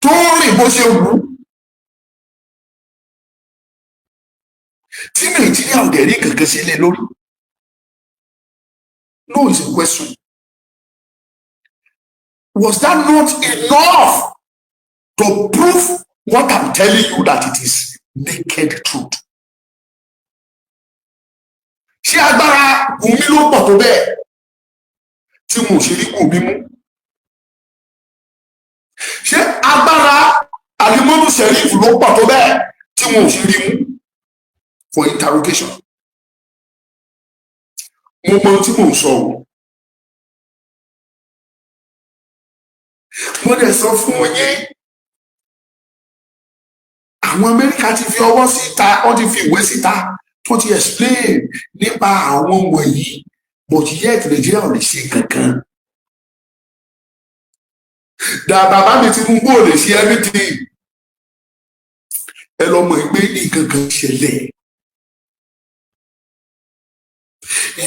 tó ń rìn bó ṣe wù ú, tí Nàìjíríà ò dẹ̀ rí kankan sí ilé lórí? No, it's a question. Was that not enough to prove what I'm telling you, that it is naked truth? Ṣé agbára Wùnmí ló pọ̀ tó bẹ́ẹ̀ tí mo ṣe rí Wùnmí mú? Ṣé agbára Alimodu Sheriff ló pọ̀ tó bẹ́ẹ̀ tí mo ṣe rí mú for interrogation? Mo mọ ohun tí mò ń sọ o. Mo dẹ̀ sọ fún yín, àwọn Amẹ́ríkà ti fi ọwọ́ síta, wọ́n ti fi ìwé síta tó ti explain nípa àwọn wọ̀nyí, but yet Nàìjíríà ò lè ṣe kankan. Dà bàbá mi, Tinubu ò lè ṣe anything. Ẹ lọ mọ̀ pé nǹkan kan ṣẹlẹ̀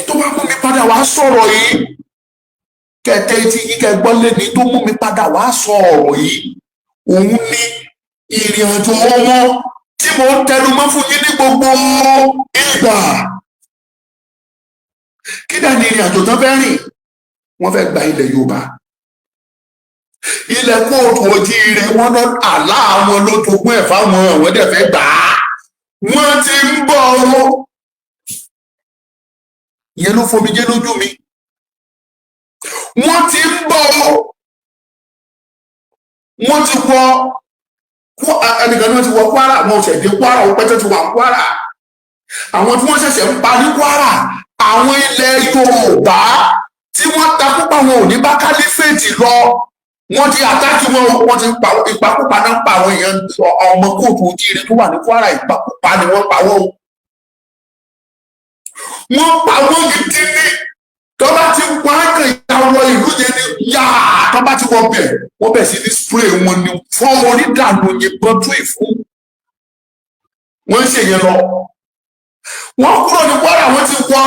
tó bá mú mi padà wá sọ̀rọ̀ yìí. Kẹtẹ tí yín kẹ gbọ́ lẹ́ni tó mú mi padà wá sọ ọ̀rọ̀ yìí, òun ní ìrìn àjò wọn tí mo ń tẹnu mọ́ fún yín ní gbogbo ìgbà. Kí dẹ̀ ní ìrìn àjò tán fẹ́ rìn? Wọ́n fẹ́ gba ilẹ̀ Yorùbá, ilẹ̀ káàárọ̀ oòjíire. Wọn náà àlá àwọn ló jogún ẹ̀ fáwọn, àwọn dẹ̀ fẹ́ gbà á. Wọ́n ti ń bọ̀ ọ́. Ìyẹn ló fomijé lójú mi. Wọ́n ti ń bọ̀ ọ́. Wọ́n ti wọ ẹnìkan ní wọ́n ti wọ Kwara. Wọn ò ṣẹ̀ dé Kwara, ó pẹ́tẹ́ ti wà Kwara. Àwọn tí wọ́n ṣẹ̀ṣẹ̀ ń pa ní Kwara, àwọn ilẹ̀ Yorùbá tí wọ́n takú pa wọn ò ní bá caliphate lọ, wọ́n ti attack wọn. Wọ́n ti pa, ìpakúpa náà pa àwọn èèyàn ọmọ káàárọ̀ oòjíire tó wà ní Kwara. Ìpakúpa ni wọ́n pa wọ́n o. Wọ́n pa wọ́n gidi ní tó bá ti wá kàn ya wọ ìlú yẹn ní yáà, tó bá ti wọ bẹ̀, wọ́n bẹ̀ sí ní spray wọn ní fọ́ orí dànù, yìnbọn tún ìfún. Wọ́n ń ṣèyẹn lọ. Wọ́n kúrò ní Kwara, wọ́n ti wọ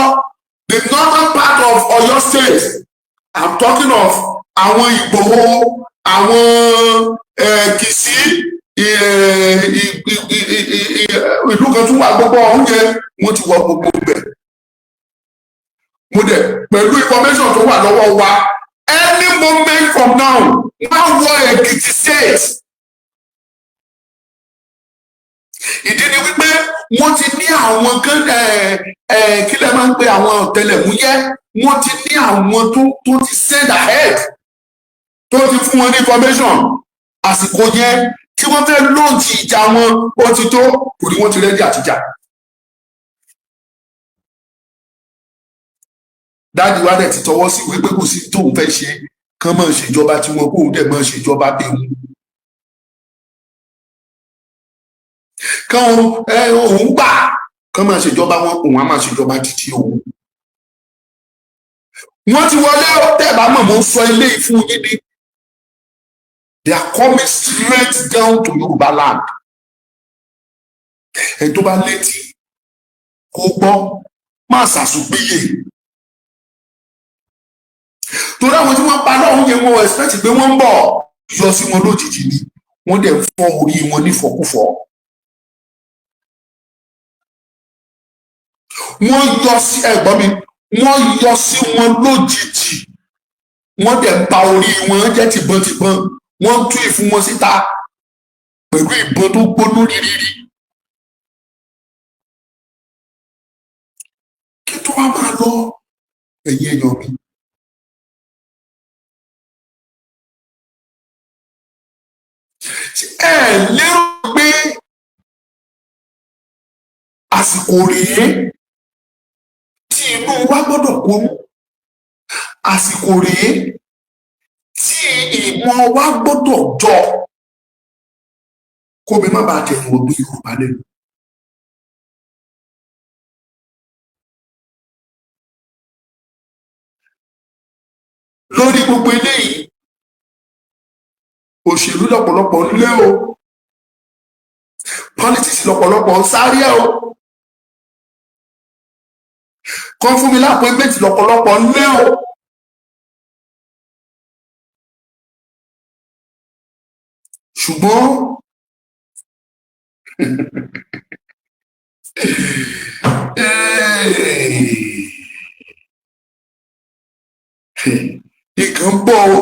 the northern part of Oyo State. I'm talking of àwọn Ìgbòho, àwọn Kìsí, ìlú kan tún wà, gbogbo ọ̀hún yẹn, wọ́n ti wọ gbogbo bẹ̀. Mo dẹ̀ pẹ̀lú information tó wà lọ́wọ́ wa, any moment from now, wọ́n á wọ Èkìtì State. Ìdí ni wípé wọ́n ti ní àwọn kan, kí lẹ máa ń pe àwọn ọ̀tẹlẹ̀múyẹ́, wọ́n ti ní àwọn tó ti send ahead, tó ti fún wọn ní information. Àsìkò yẹn tí wọ́n fẹ́ launch ìjà wọn, ó ti tó, kò ní wọ́n ti ready àtijà. Daddy wa dẹ̀ ti tọwọ́ sí wípé kò sí tóun fẹ́ ṣe, kán máa ṣèjọba tí wọn, kóun dẹ̀ máa ṣèjọba bẹ́ẹ̀ kán ẹ òun gbà kán máa ṣèjọba wọn, òun á máa ṣèjọba títí òun. Wọ́n ti wọlé. Tẹ́ ẹ bá mọ̀, mo ń sọ eléyìí fún yín ni. They are coming straight down to Yorùbá land. Ẹni tó bá létí kó gbọ́, má ṣàṣùpìyè, torí àwọn tí wọ́n pa lọ́hùn yẹn, wọ́n expect pé wọ́n ń bọ̀ yọ sí wọn lójijì ni. Wọ́n dẹ̀ ń fọ́ orí wọn nífọ̀kúfọ̀. Wọ́n yọ sí ẹ̀gbọ́n mi, wọ́n yọ sí wọn lójijì, wọ́n dẹ̀ ń ba orí wọn jẹ́ tìbọntìbọn. Wọ́n tú ìfun wọn síta pẹ̀lú ìbọn tó gbóná rírírí. Kí tó wá máa lọ, ẹ̀yin èèyàn mi, ẹ lérò pé àsìkò rèé tí inú wa gbọ́dọ̀ kún, àsìkò rèé tí ìmọ̀ wa gbọ́dọ̀ jọ, kó mi má bàa tẹ̀yìn wọ̀gbìn Yorùbá lẹ́nu. Lórí gbogbo eléyìí, òṣèlú lọ́pọ̀lọpọ̀ ń lé o, politics lọ́pọ̀lọpọ̀ ń sáré o, kan fún mi l'appointment lọ́pọ̀lọpọ̀ ń lé o. Ṣùgbọ́n nǹkan ń bọ̀ o.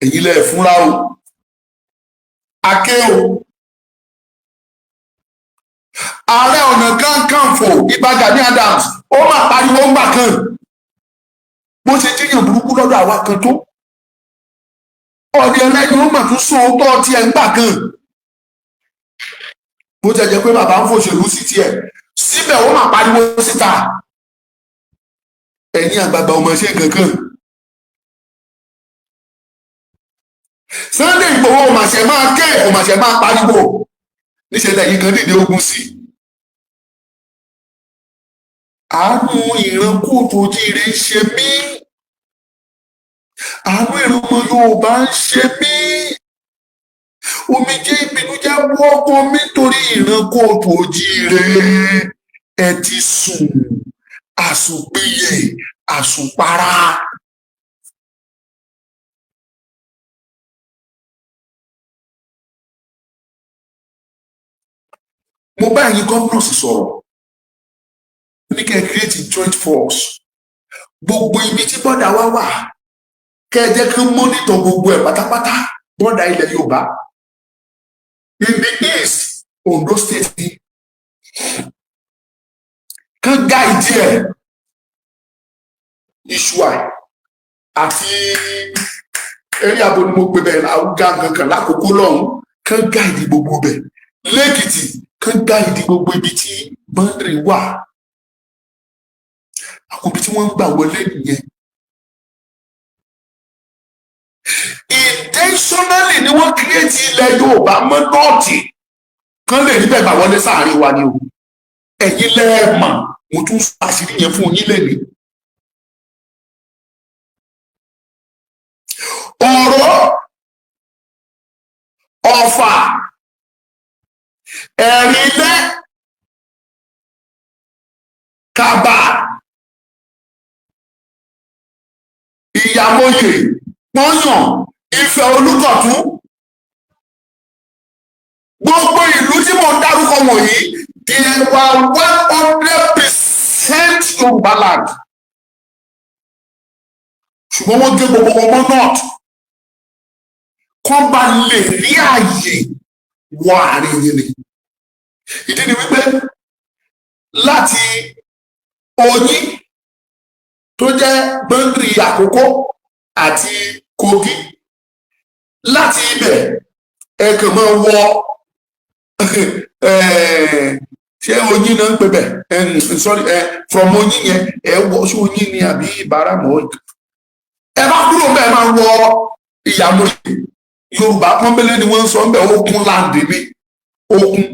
Èyí lẹ fúnra o, aké o. Ààrẹ Ọ̀nà Kakanfò Ìbà Gani Adams, ó mà pariwo ńgbà kan. Bó ṣe jíyàn burúkú lọ́dọ̀ àwa kan tó ọ̀rẹ́ ẹlẹ́yin, ó mà tún sún òótọ́ tiẹ̀ ńgbà kan. Bó ti jẹ́ pé bàbá ń fòṣèlú sí tiẹ̀, síbẹ̀ ó mà pariwo síta. Ẹ̀yin àgbààgbà ọmọ ṣe kankan. Sunday Igboho ọmọọṣẹ máa ké, ọmọọṣẹ máa pariwo, níṣẹ́ lẹ́yìn kan dìde ogun sí. Àánú ìran káàárọ̀ oòjíire ń ṣe mí, àánú ìran ọmọ Yorùbá ń ṣe mí. Omijé ìbìnújẹ́ wọ́pọ̀ mi torí ìran káàárọ̀ oòjíire. Ẹ ti sùn àsùnpìyè, àsùnpara. Mo bá ẹ̀yin governors sọ̀rọ̀ ní kẹ́ ẹ create joint force. Gbogbo ibi tí border wa wà, kẹ́ ẹ jẹ́ kí wọ́n monitor gbogbo ẹ̀ pátápátá. Border ilẹ̀ Yorùbá, in the east, Ondo State ni kán guide ẹ̀, Ìṣùà àti eré abo ni mo gbé bẹ́ẹ̀ àwùjá kankan lákòókò lọ́hùn, kán guide gbogbo bẹ̀. Lẹ́kìtì, kán guide gbogbo ibi tí boundary wà, àwọn ibi tí wọ́n ń gbà wọlé nìyẹn. Intentionally ni wọ́n create ilẹ̀ Yorùbá mọ́ North, kán lè rí bẹ́ẹ̀ gbà wọlé sáàrin wa ni o. Ẹ̀yin lẹ́ẹ̀mọ̀, mo tún sọ àṣírí yẹn fún yín lẹ́nìí. Ọ̀rọ̀ Ọ̀fà, Ẹ̀rìnlẹ́, Kàbà, Ìyàmóye, Pọ́nyàn, Ifẹ̀, Olúkọ̀tún, gbogbo ìlú tí mò ń dárúkọ wọ̀nyí, they were 100% Yorùbá land, ṣùgbọ́n wọ́n gé gbogbo wọn mọ́ north kán bá lè rí ààyè wọ àárín yìí ni. Ìdí ni wípé láti Oyin tó jẹ́ boundary Àkókó àti Kogi, láti ibẹ̀ ẹ kàn máa wọ, ṣé Oyin náà ń pè bẹ̀? Sorry, from Oyin yẹn, ẹ wọ, ṣé Oyin ni àbí Ìbáramọ̀? Ẹ bá kúrò bẹ́ẹ̀, máa wọ Ìyàmóye. Yorùbá pọ́nbélé ni wọ́n ń sọ ń bẹ̀. Okun land ni okun.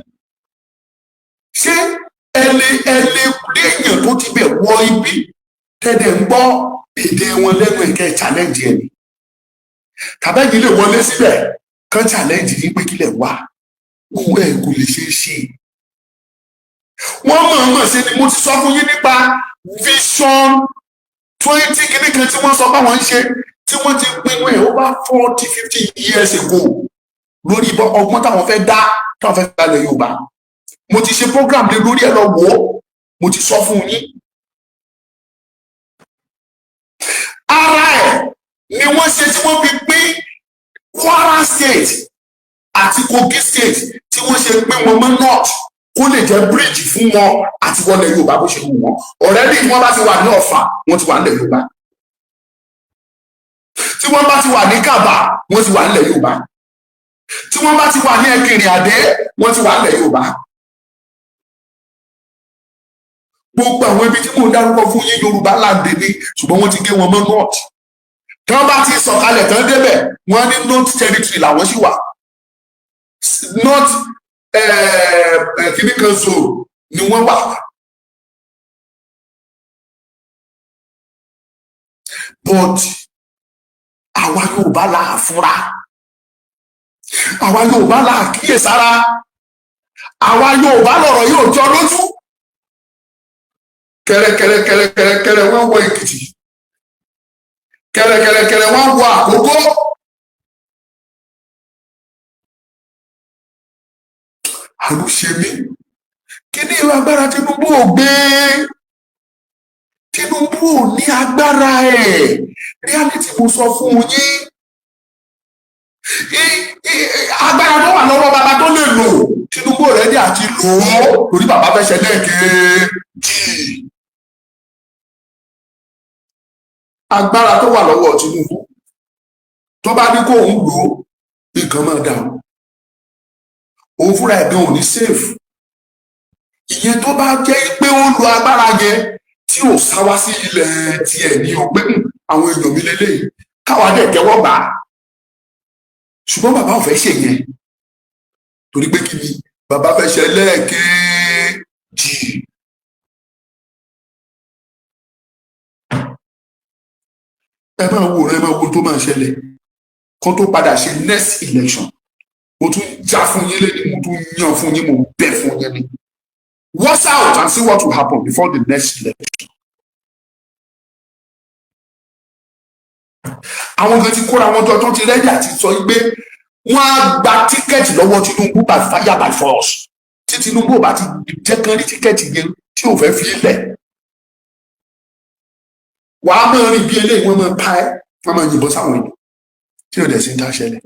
Ṣé ẹ lè léèyàn tó ti bẹ̀ wọ ibi tẹ́lẹ̀ ń gbọ́ èdè wọn lẹ́nu ẹ̀kẹ́ challenge ẹ̀ ni, tàbẹ́yìn lè wọlé síbẹ̀ kán challenge ní pé kílẹ̀ wá òun ẹ̀ kò lè ṣeé ṣe? Wọ́n mọ̀ọ́mọ̀ ṣe ni. Mo ti sọ fún yín nípa Vision 20 kìíní kan tí wọ́n sọ báwọn ń ṣe, tí wọ́n ti pinnu ẹ̀ over 40, 50 years ago, lórí ọgbọ́n táwọn fẹ́ dá, táwọn fẹ́ gbalẹ̀ Yorùbá. Mo ti ṣe program lé lórí ẹ̀, lọ wò ó. Mo ti sọ fún yín. Ara ẹ̀ ni wọ́n ṣe tí wọ́n fi pín Kwara State àti Kogi State, tí wọ́n ṣe pín wọn mọ́ north, kó lè jẹ́ bridge fún wọn àti wọlé Yorùbá bó ṣe wù wọ́n. Already, tí wọ́n bá ti wà ní Ọ̀fà, wọ́n ti wà nílẹ̀ Yorùbá. Tí wọ́n bá ti wà ní Kàbà, wọ́n ti wà nílẹ̀ Yorùbá. Tí wọ́n bá ti wà ní Ẹkìnrìn Àdé, wọ́n ti wà nílẹ̀ Yorùbá. Gbogbo àwọn ibi tí mò ń dárúkọ fún yín, Yorùbá land ni, ṣùgbọ́n wọ́n ti gé wọn mọ́ north. Tí wọ́n bá ti sọ̀kalẹ̀ tán débẹ̀, wọ́n ní north territory làwọn sì wà, north kìíní kan zone ni wọ́n wà. But àwa Yorùbá là á fúnra, àwa Yorùbá là á kíyèsára, àwa Yorùbá lọ̀rọ̀ yóò jọ lójú. Kẹrẹkẹrẹkẹrẹkẹrẹ wọ́n wọ Èkìtì, kẹrẹkẹrẹkẹrẹ wọ́n wọ Àkókó. Àánú ṣe mí. Kí ni irú agbára Tinubu ò gbé? Tinubu ò ní agbára ẹ̀. Reality mo sọ fún yín. Agbára tó wà lọ́wọ́ bàbá tó lè lò, Tinubu ready àti lò ó, torí bàbá fẹ́ ṣe lẹ́ẹ̀kejì. Agbára tó wà lọ́wọ́ Tinubu, tó bá ní kó òun lò ó, nǹkan máa dà o. Òun fúnra ẹ̀ gan ò ní safe. Ìyẹn tó bá jẹ́ pé ó lo agbára yẹn tí ò sá wá sí ilẹ̀ tiẹ̀ ní o, pé àwọn èèyàn mi lélẹ́yìí, káwa dẹ̀ tẹ́wọ́ gbà á. Ṣùgbọ́n bàbá ò fẹ́ ṣe yẹn, torí pé kí ni? Bàbá fẹ́ ṣe lẹ́ẹ̀kejì. Ẹ máa wo, ẹ máa wo tó máa ṣẹlẹ̀ kó tó padà ṣe next election. Mo tún já fún yín lẹ́ni, mo tún yàn fún yín, mo bẹ̀ fún yín ni. Watch out and see what will happen before the next election. Àwọn kan ti kóra wọn jọ tó ti ready àti sọ pé wọ́n á gba ticket lọ́wọ́ Tinubu by fire by force. Tí Tinubu ò bá ti jẹ́ kán rí ticket yẹn tí ò fẹ́ fi lẹ̀, wàá máa rìn bí eléyìí, wọ́n máa pa ẹ́, wọ́n máa yìnbọn sáwọn èèyàn tí ò dẹ̀ sí ń dá ṣẹlẹ̀.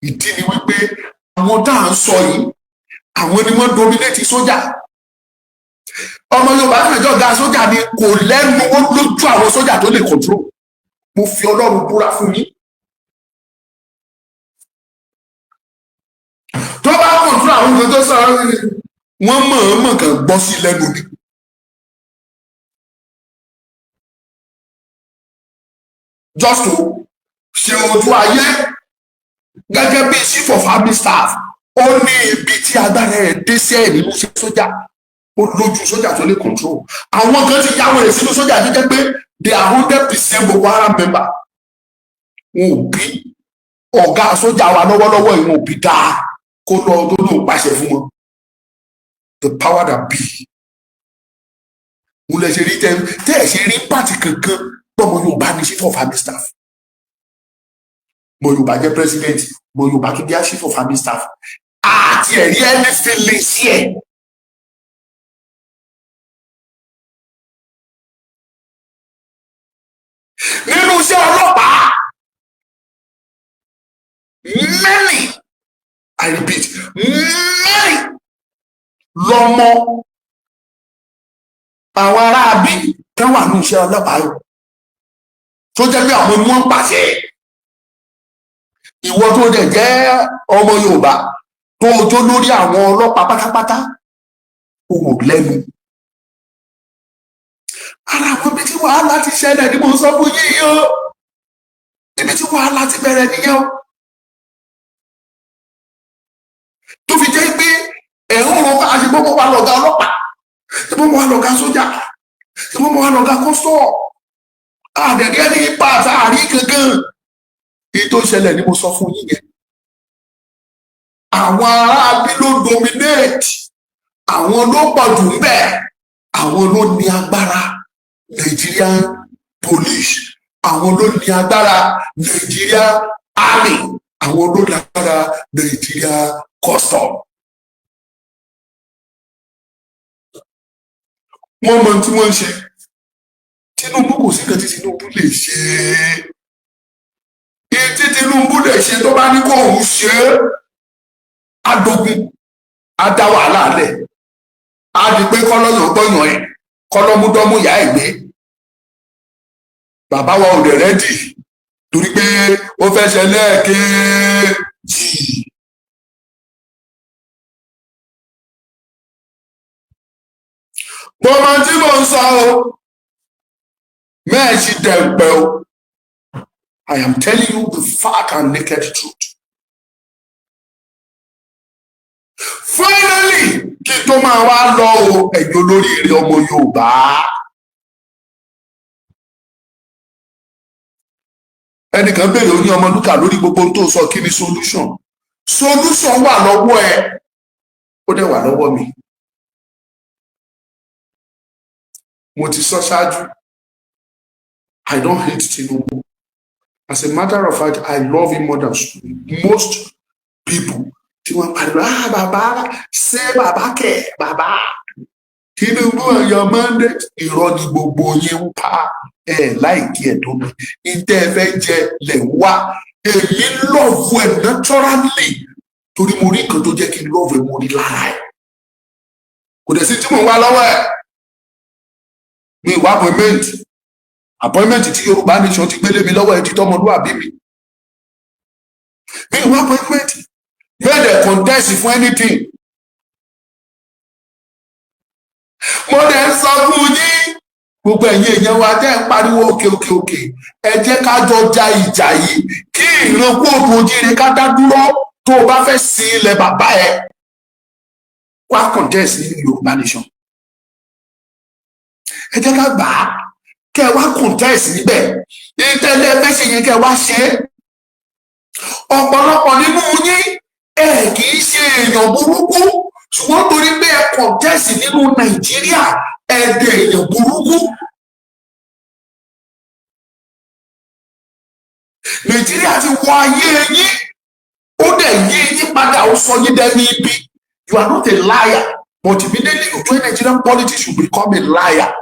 Ìdí ni wípé àwọn tá à ń sọ yìí, àwọn ni wọ́n dominate sójà. Ọmọ Yorùbá tó lè jọ ga sójà ni kò lẹ́nu, ó lójú àwọn sójà tó lè control. Mo fi Ọlọ́run búra fún yín, tó bá control àwọn kan tó sọ̀rọ̀, wọ́n mọ̀ọ́mọ̀ kàn gbọ́ sí lẹ́nu ni. Just to ṣe ojú ayé gẹ́gẹ́ bí chief of army staff, ó ní ibi tí agbára ẹ̀ dé sí ẹ̀ nínú iṣẹ́ sójà. Ó lójú sójà tó lè control. Àwọn kan ti yáwó rẹ̀ sínú sójà tó jẹ́ pé they are 100% Boko Haram member. Wọn ò bí ọ̀gá sójà wa lọ́wọ́lọ́wọ́, ìwọ̀n ò bí dáa kó lọ tó lóun pàṣẹ fún wọn. The power that be mo lè ṣe rí tẹ tẹ ẹ ṣe rí pàtì kankan gbọmọ Yorùbá ní chief of army staff, mo Yorùbá jẹ́ president, mo Yorùbá tó jẹ́ chief of army staff, àti ẹ̀rí ẹni feeling sí ẹ̀. Nínú iṣẹ́ ọlọ́pàá, many, I repeat, many lọmọ àwọn aráabí tán wà ní iṣẹ́ ọlọ́pàá yìí tó jẹ́ pé àwọn ni wọ́n ń pàṣẹ. Ìwọ tó dẹ̀ jẹ́ ọmọ Yorùbá tó jó lórí àwọn ọlọ́pàá pátápátá, o ò lẹ́nu. Ara àwọn ibi tí wàhálà ti ṣẹlẹ̀ ni mo sọ fún yín o. Ibi tí wàhálà ti bẹ̀rẹ̀ nìyẹn o, tó fi jẹ́ pé ẹ̀rọ rọ àṣepọ̀ wa lọ̀gá ọlọ́pàá, ṣe mọ́ wa lọ̀gá sójà, ṣe mọ́ wa lọ̀gá kọ́sọ̀ àdẹ̀gẹ́ ní ipa àtàrí kankan. Èyí tó ṣẹlẹ̀ ni mo sọ fún yín yẹn. Àwọn aráabí ló dominate, àwọn ló pọ̀ jù ń bẹ̀, àwọn ló ní agbára Nigerian police, àwọn ló ní agbára Nigeria army, àwọn ló ní agbára Nigeria custom. Wọ́n mọ tí wọ́n ń ṣe. Tinubu, kò sí kan tí Tinubu lè ṣe. Tí Tinubu lè ṣe, tó bá ní kó òun ṣe é, adogun á dá wàhálà lẹ̀, á di pé kọ́lọ́yàn gbọ́yàn ẹ̀, kọ́lọ́múdọ́mú ìyá ẹ̀ gbé. Bàbá wa ò dẹ̀ ready, torí pé ó fẹ́ ṣe lẹ́ẹ̀kejì. Mo mọ tí mò ń sọ o, mẹ́ẹ̀sì dẹ̀pẹ̀ o. I am telling you the fact and naked truth. Finally, kí n tó máa wá lọ o, ẹ̀yin olóríire ọmọ Yorùbá. Ẹnìkan béèrè, ó ní Ọmọlúkà, lórí gbogbo ohun tó sọ, kí ni solution? Solution wà lọ́wọ́ ẹ, ó dẹ̀ wà lọ́wọ́ mi. Mo ti sọ ṣáájú, I don't hate Tinubu. As a matter of fact, I love him more than most people. Tí wọ́n pariwo, "Ah, bàbá ṣé, bàbá kẹ̀, bàbá Tinubu, ọyọ mandate." Irọ́ ni gbogbo yín ń pa. Ẹ láìkí ẹ tó mi, ìtẹ́ ẹ fẹ́ jẹ lẹ̀ ń wá. Èmi love ẹ naturally, torí mo rí nǹkan tó jẹ́ kí n love ẹ, mo rí lára ẹ. Kò dẹ̀ sí tí mò ń wá lọ́wọ́ ẹ̀. Mi ìwà appointment, appointment tí Yorùbá Nation ti gbélé mi lọ́wọ́ ẹ ti tọ́mọlúwàbí mi. Mi ìwà appointment bẹ́ẹ̀ dẹ̀ contest fún anything. Mo dẹ̀ ń sọ fún yín, gbogbo ẹ̀yin èèyàn wa tẹ́ ń pariwo òkè òkè òkè, ẹ jẹ́ ká jọ ja ìjà yìí kí ìran kóòtù ojíire ká dá dúró. Tó o bá fẹ́ sin ilẹ̀ bàbá ẹ, wá contest nínú Yorùbá Nation. Ẹ jẹ́ ká gbà á, kẹ́ ẹ wá contest níbẹ̀. Ìtẹ́lẹ̀ fẹ́ ṣe yẹn, kẹ́ ẹ wá ṣe é. Ọ̀pọ̀lọpọ̀ nínú yín, ẹ kì í ṣe èèyàn burúkú, ṣùgbọ́n torí pé ẹ contest nínú Nàìjíríà, ẹ dẹ̀ èèyàn burúkú. Nàìjíríà ti wọ ayé yín, ó dẹ̀ yí yín padà, ó sọ yín dẹni ibi. You are not a liar, but immediately you join Nigerian politics, you become a liar.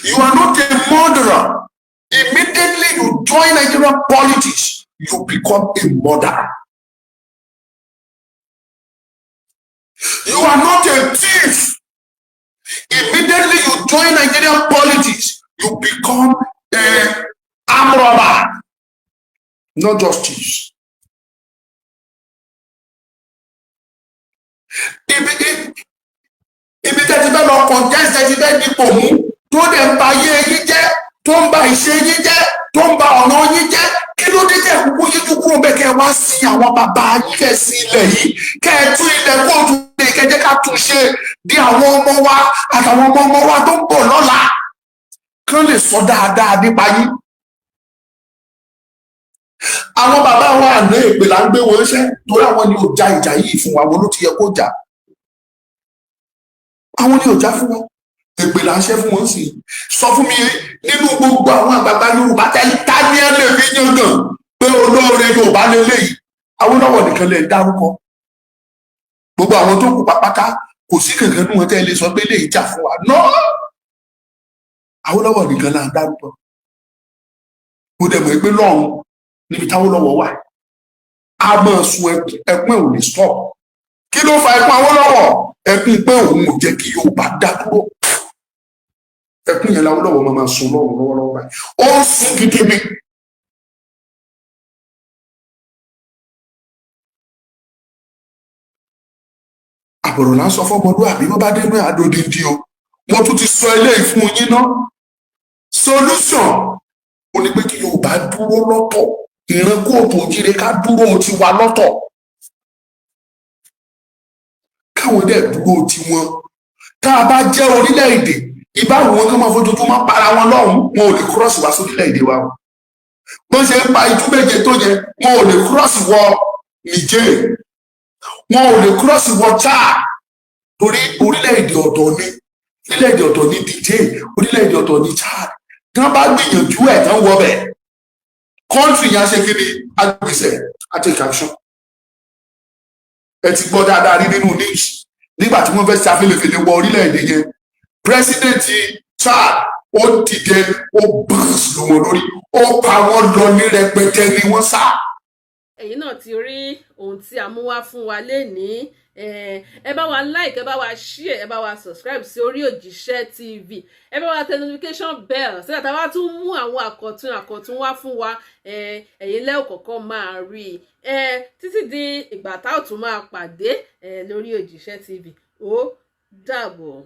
You are not a murderer. Immediately you join Nigerian politics, you become a murderer. You are not a thief. Immediately you join Nigerian politics, you become a arm robber, not just thieves. Ibi tẹ́ ti fẹ́ lọ contest, tẹ́ ti fẹ́ dipò mú, tó dẹ̀ ń ba ayé yín jẹ́, tó ń ba ìṣe yín jẹ́, tó ń ba ọ̀nà yín jẹ́, kí ló dé tẹ́ kúkú yíjú kúrò bẹ́ẹ̀, kẹ́ ẹ wá sí àwọn bàbá yín, kẹ́ ẹ sí ilẹ̀ yìí, kẹ́ ẹ tún ilẹ̀ kóòtù lè kẹ́ jẹ́ ká tún ṣe di àwọn ọmọ wa àtàwọn ọmọ ọmọ wa tó ń bọ̀ lọ́la kán lè sọ dáadáa nípa yín? Àwọn bàbá wa àná, èpè là ń gbé wọn ṣẹ́, torí àwọn ni ò ja ìjà yìí fún wa. Wọn ló ti yẹ kó jà, àwọn ni ò já fún wọn, èpè là ń ṣẹ́ fún wọn. Sí sọ fún mi, nínú gbogbo àwọn àgbààgbà Yorùbá tẹ́lẹ̀, ta ni ẹ lè fi yangàn pé olóore Yorùbá lélẹ́yìí? Awólọ́wọ̀ nìkan lè dárúkọ. Gbogbo àwọn tó kù pápátá, kò sí kankan nínú wọn tẹ́ lè sọ pé lè jà fún wa náà. Awólọ́wọ̀ nìkan là ń dárúkọ. Mo dẹ̀ mọ̀ pé lọ́run níbi táwólọ́wọ̀ wà, a máa sun ẹkún, ẹkún ẹ̀ ò ní stop. Kí ló fa ẹkún Awólọ́wọ̀? Ẹkún pé òun ò jẹ́ kí Yorùbá dá dúró. Ẹkún yẹn l'Awólọ́wọ̀ máa sun lọ́run lọ́wọ́lọ́wọ́ báyìí. Ó ń sun gidi ni. Àbọ̀rọ̀ là ń sọ fọ́mọlúwàbí, bó bá dénú ẹ̀ adódindi o. Mo tún ti sọ eléyìí fún yín ná. Solution ó ní pé kí Yorùbá dúró lọ́tọ̀, ìran kóòtù òjìrè ká dúró tiwa lọ́tọ̀, káwọn dẹ̀ dúró tiwọn. Tá a bá jẹ́ orílẹ̀-èdè, ìbáwọn wọn kàn máa fojoojúmọ́ para wọn lọ́hùn, wọn ò lè cross wá sórílẹ̀-èdè wa o. Bọ́n ṣe ń pa itú méje tó yẹ, wọn ò lè cross wọ Niger, wọn ò lè cross wọ Chad, torí orílẹ̀-èdè ọ̀tọ̀ ni. Orílẹ̀-èdè ọ̀tọ̀ ní Niger, orílẹ̀-èdè ọ̀tọ̀ ní Chad. Tí wọ́n bá gbìyànjú ẹ̀ tán wọ bẹ̀, country yẹn á ṣe kí ni? Agbèsè, á take action. Ẹ ti gbọ́ dáadáa rí nínú news, nígbà tí wọ́n fẹ́ ṣàfihàn wọ orílẹ̀-èdè yẹn, president Chad ó dìde, ó bùrùs lù wọ́n lórí, ó pa wọ́n lọ ní rẹpẹtẹ ni wọ́n sá. Ẹ̀yin náà ti rí ohun tí a mú wá fún wa lénìí. Ẹ bá wa like, ẹ bá wa share, ẹ bá wa subscribe sí orí Òjíṣẹ́ TV, ẹ bá wa tẹ notification bell sígbà tá a bá tún mú àwọn àkọ̀tun àkọ̀tun wá fún wa, ẹ̀yin lẹ́ẹ̀ kọ̀ọ̀kan máa rí i. Títí di ìgbà tá ò tún máa pàdé lórí Òjíṣẹ́ TV, ó dàbọ̀.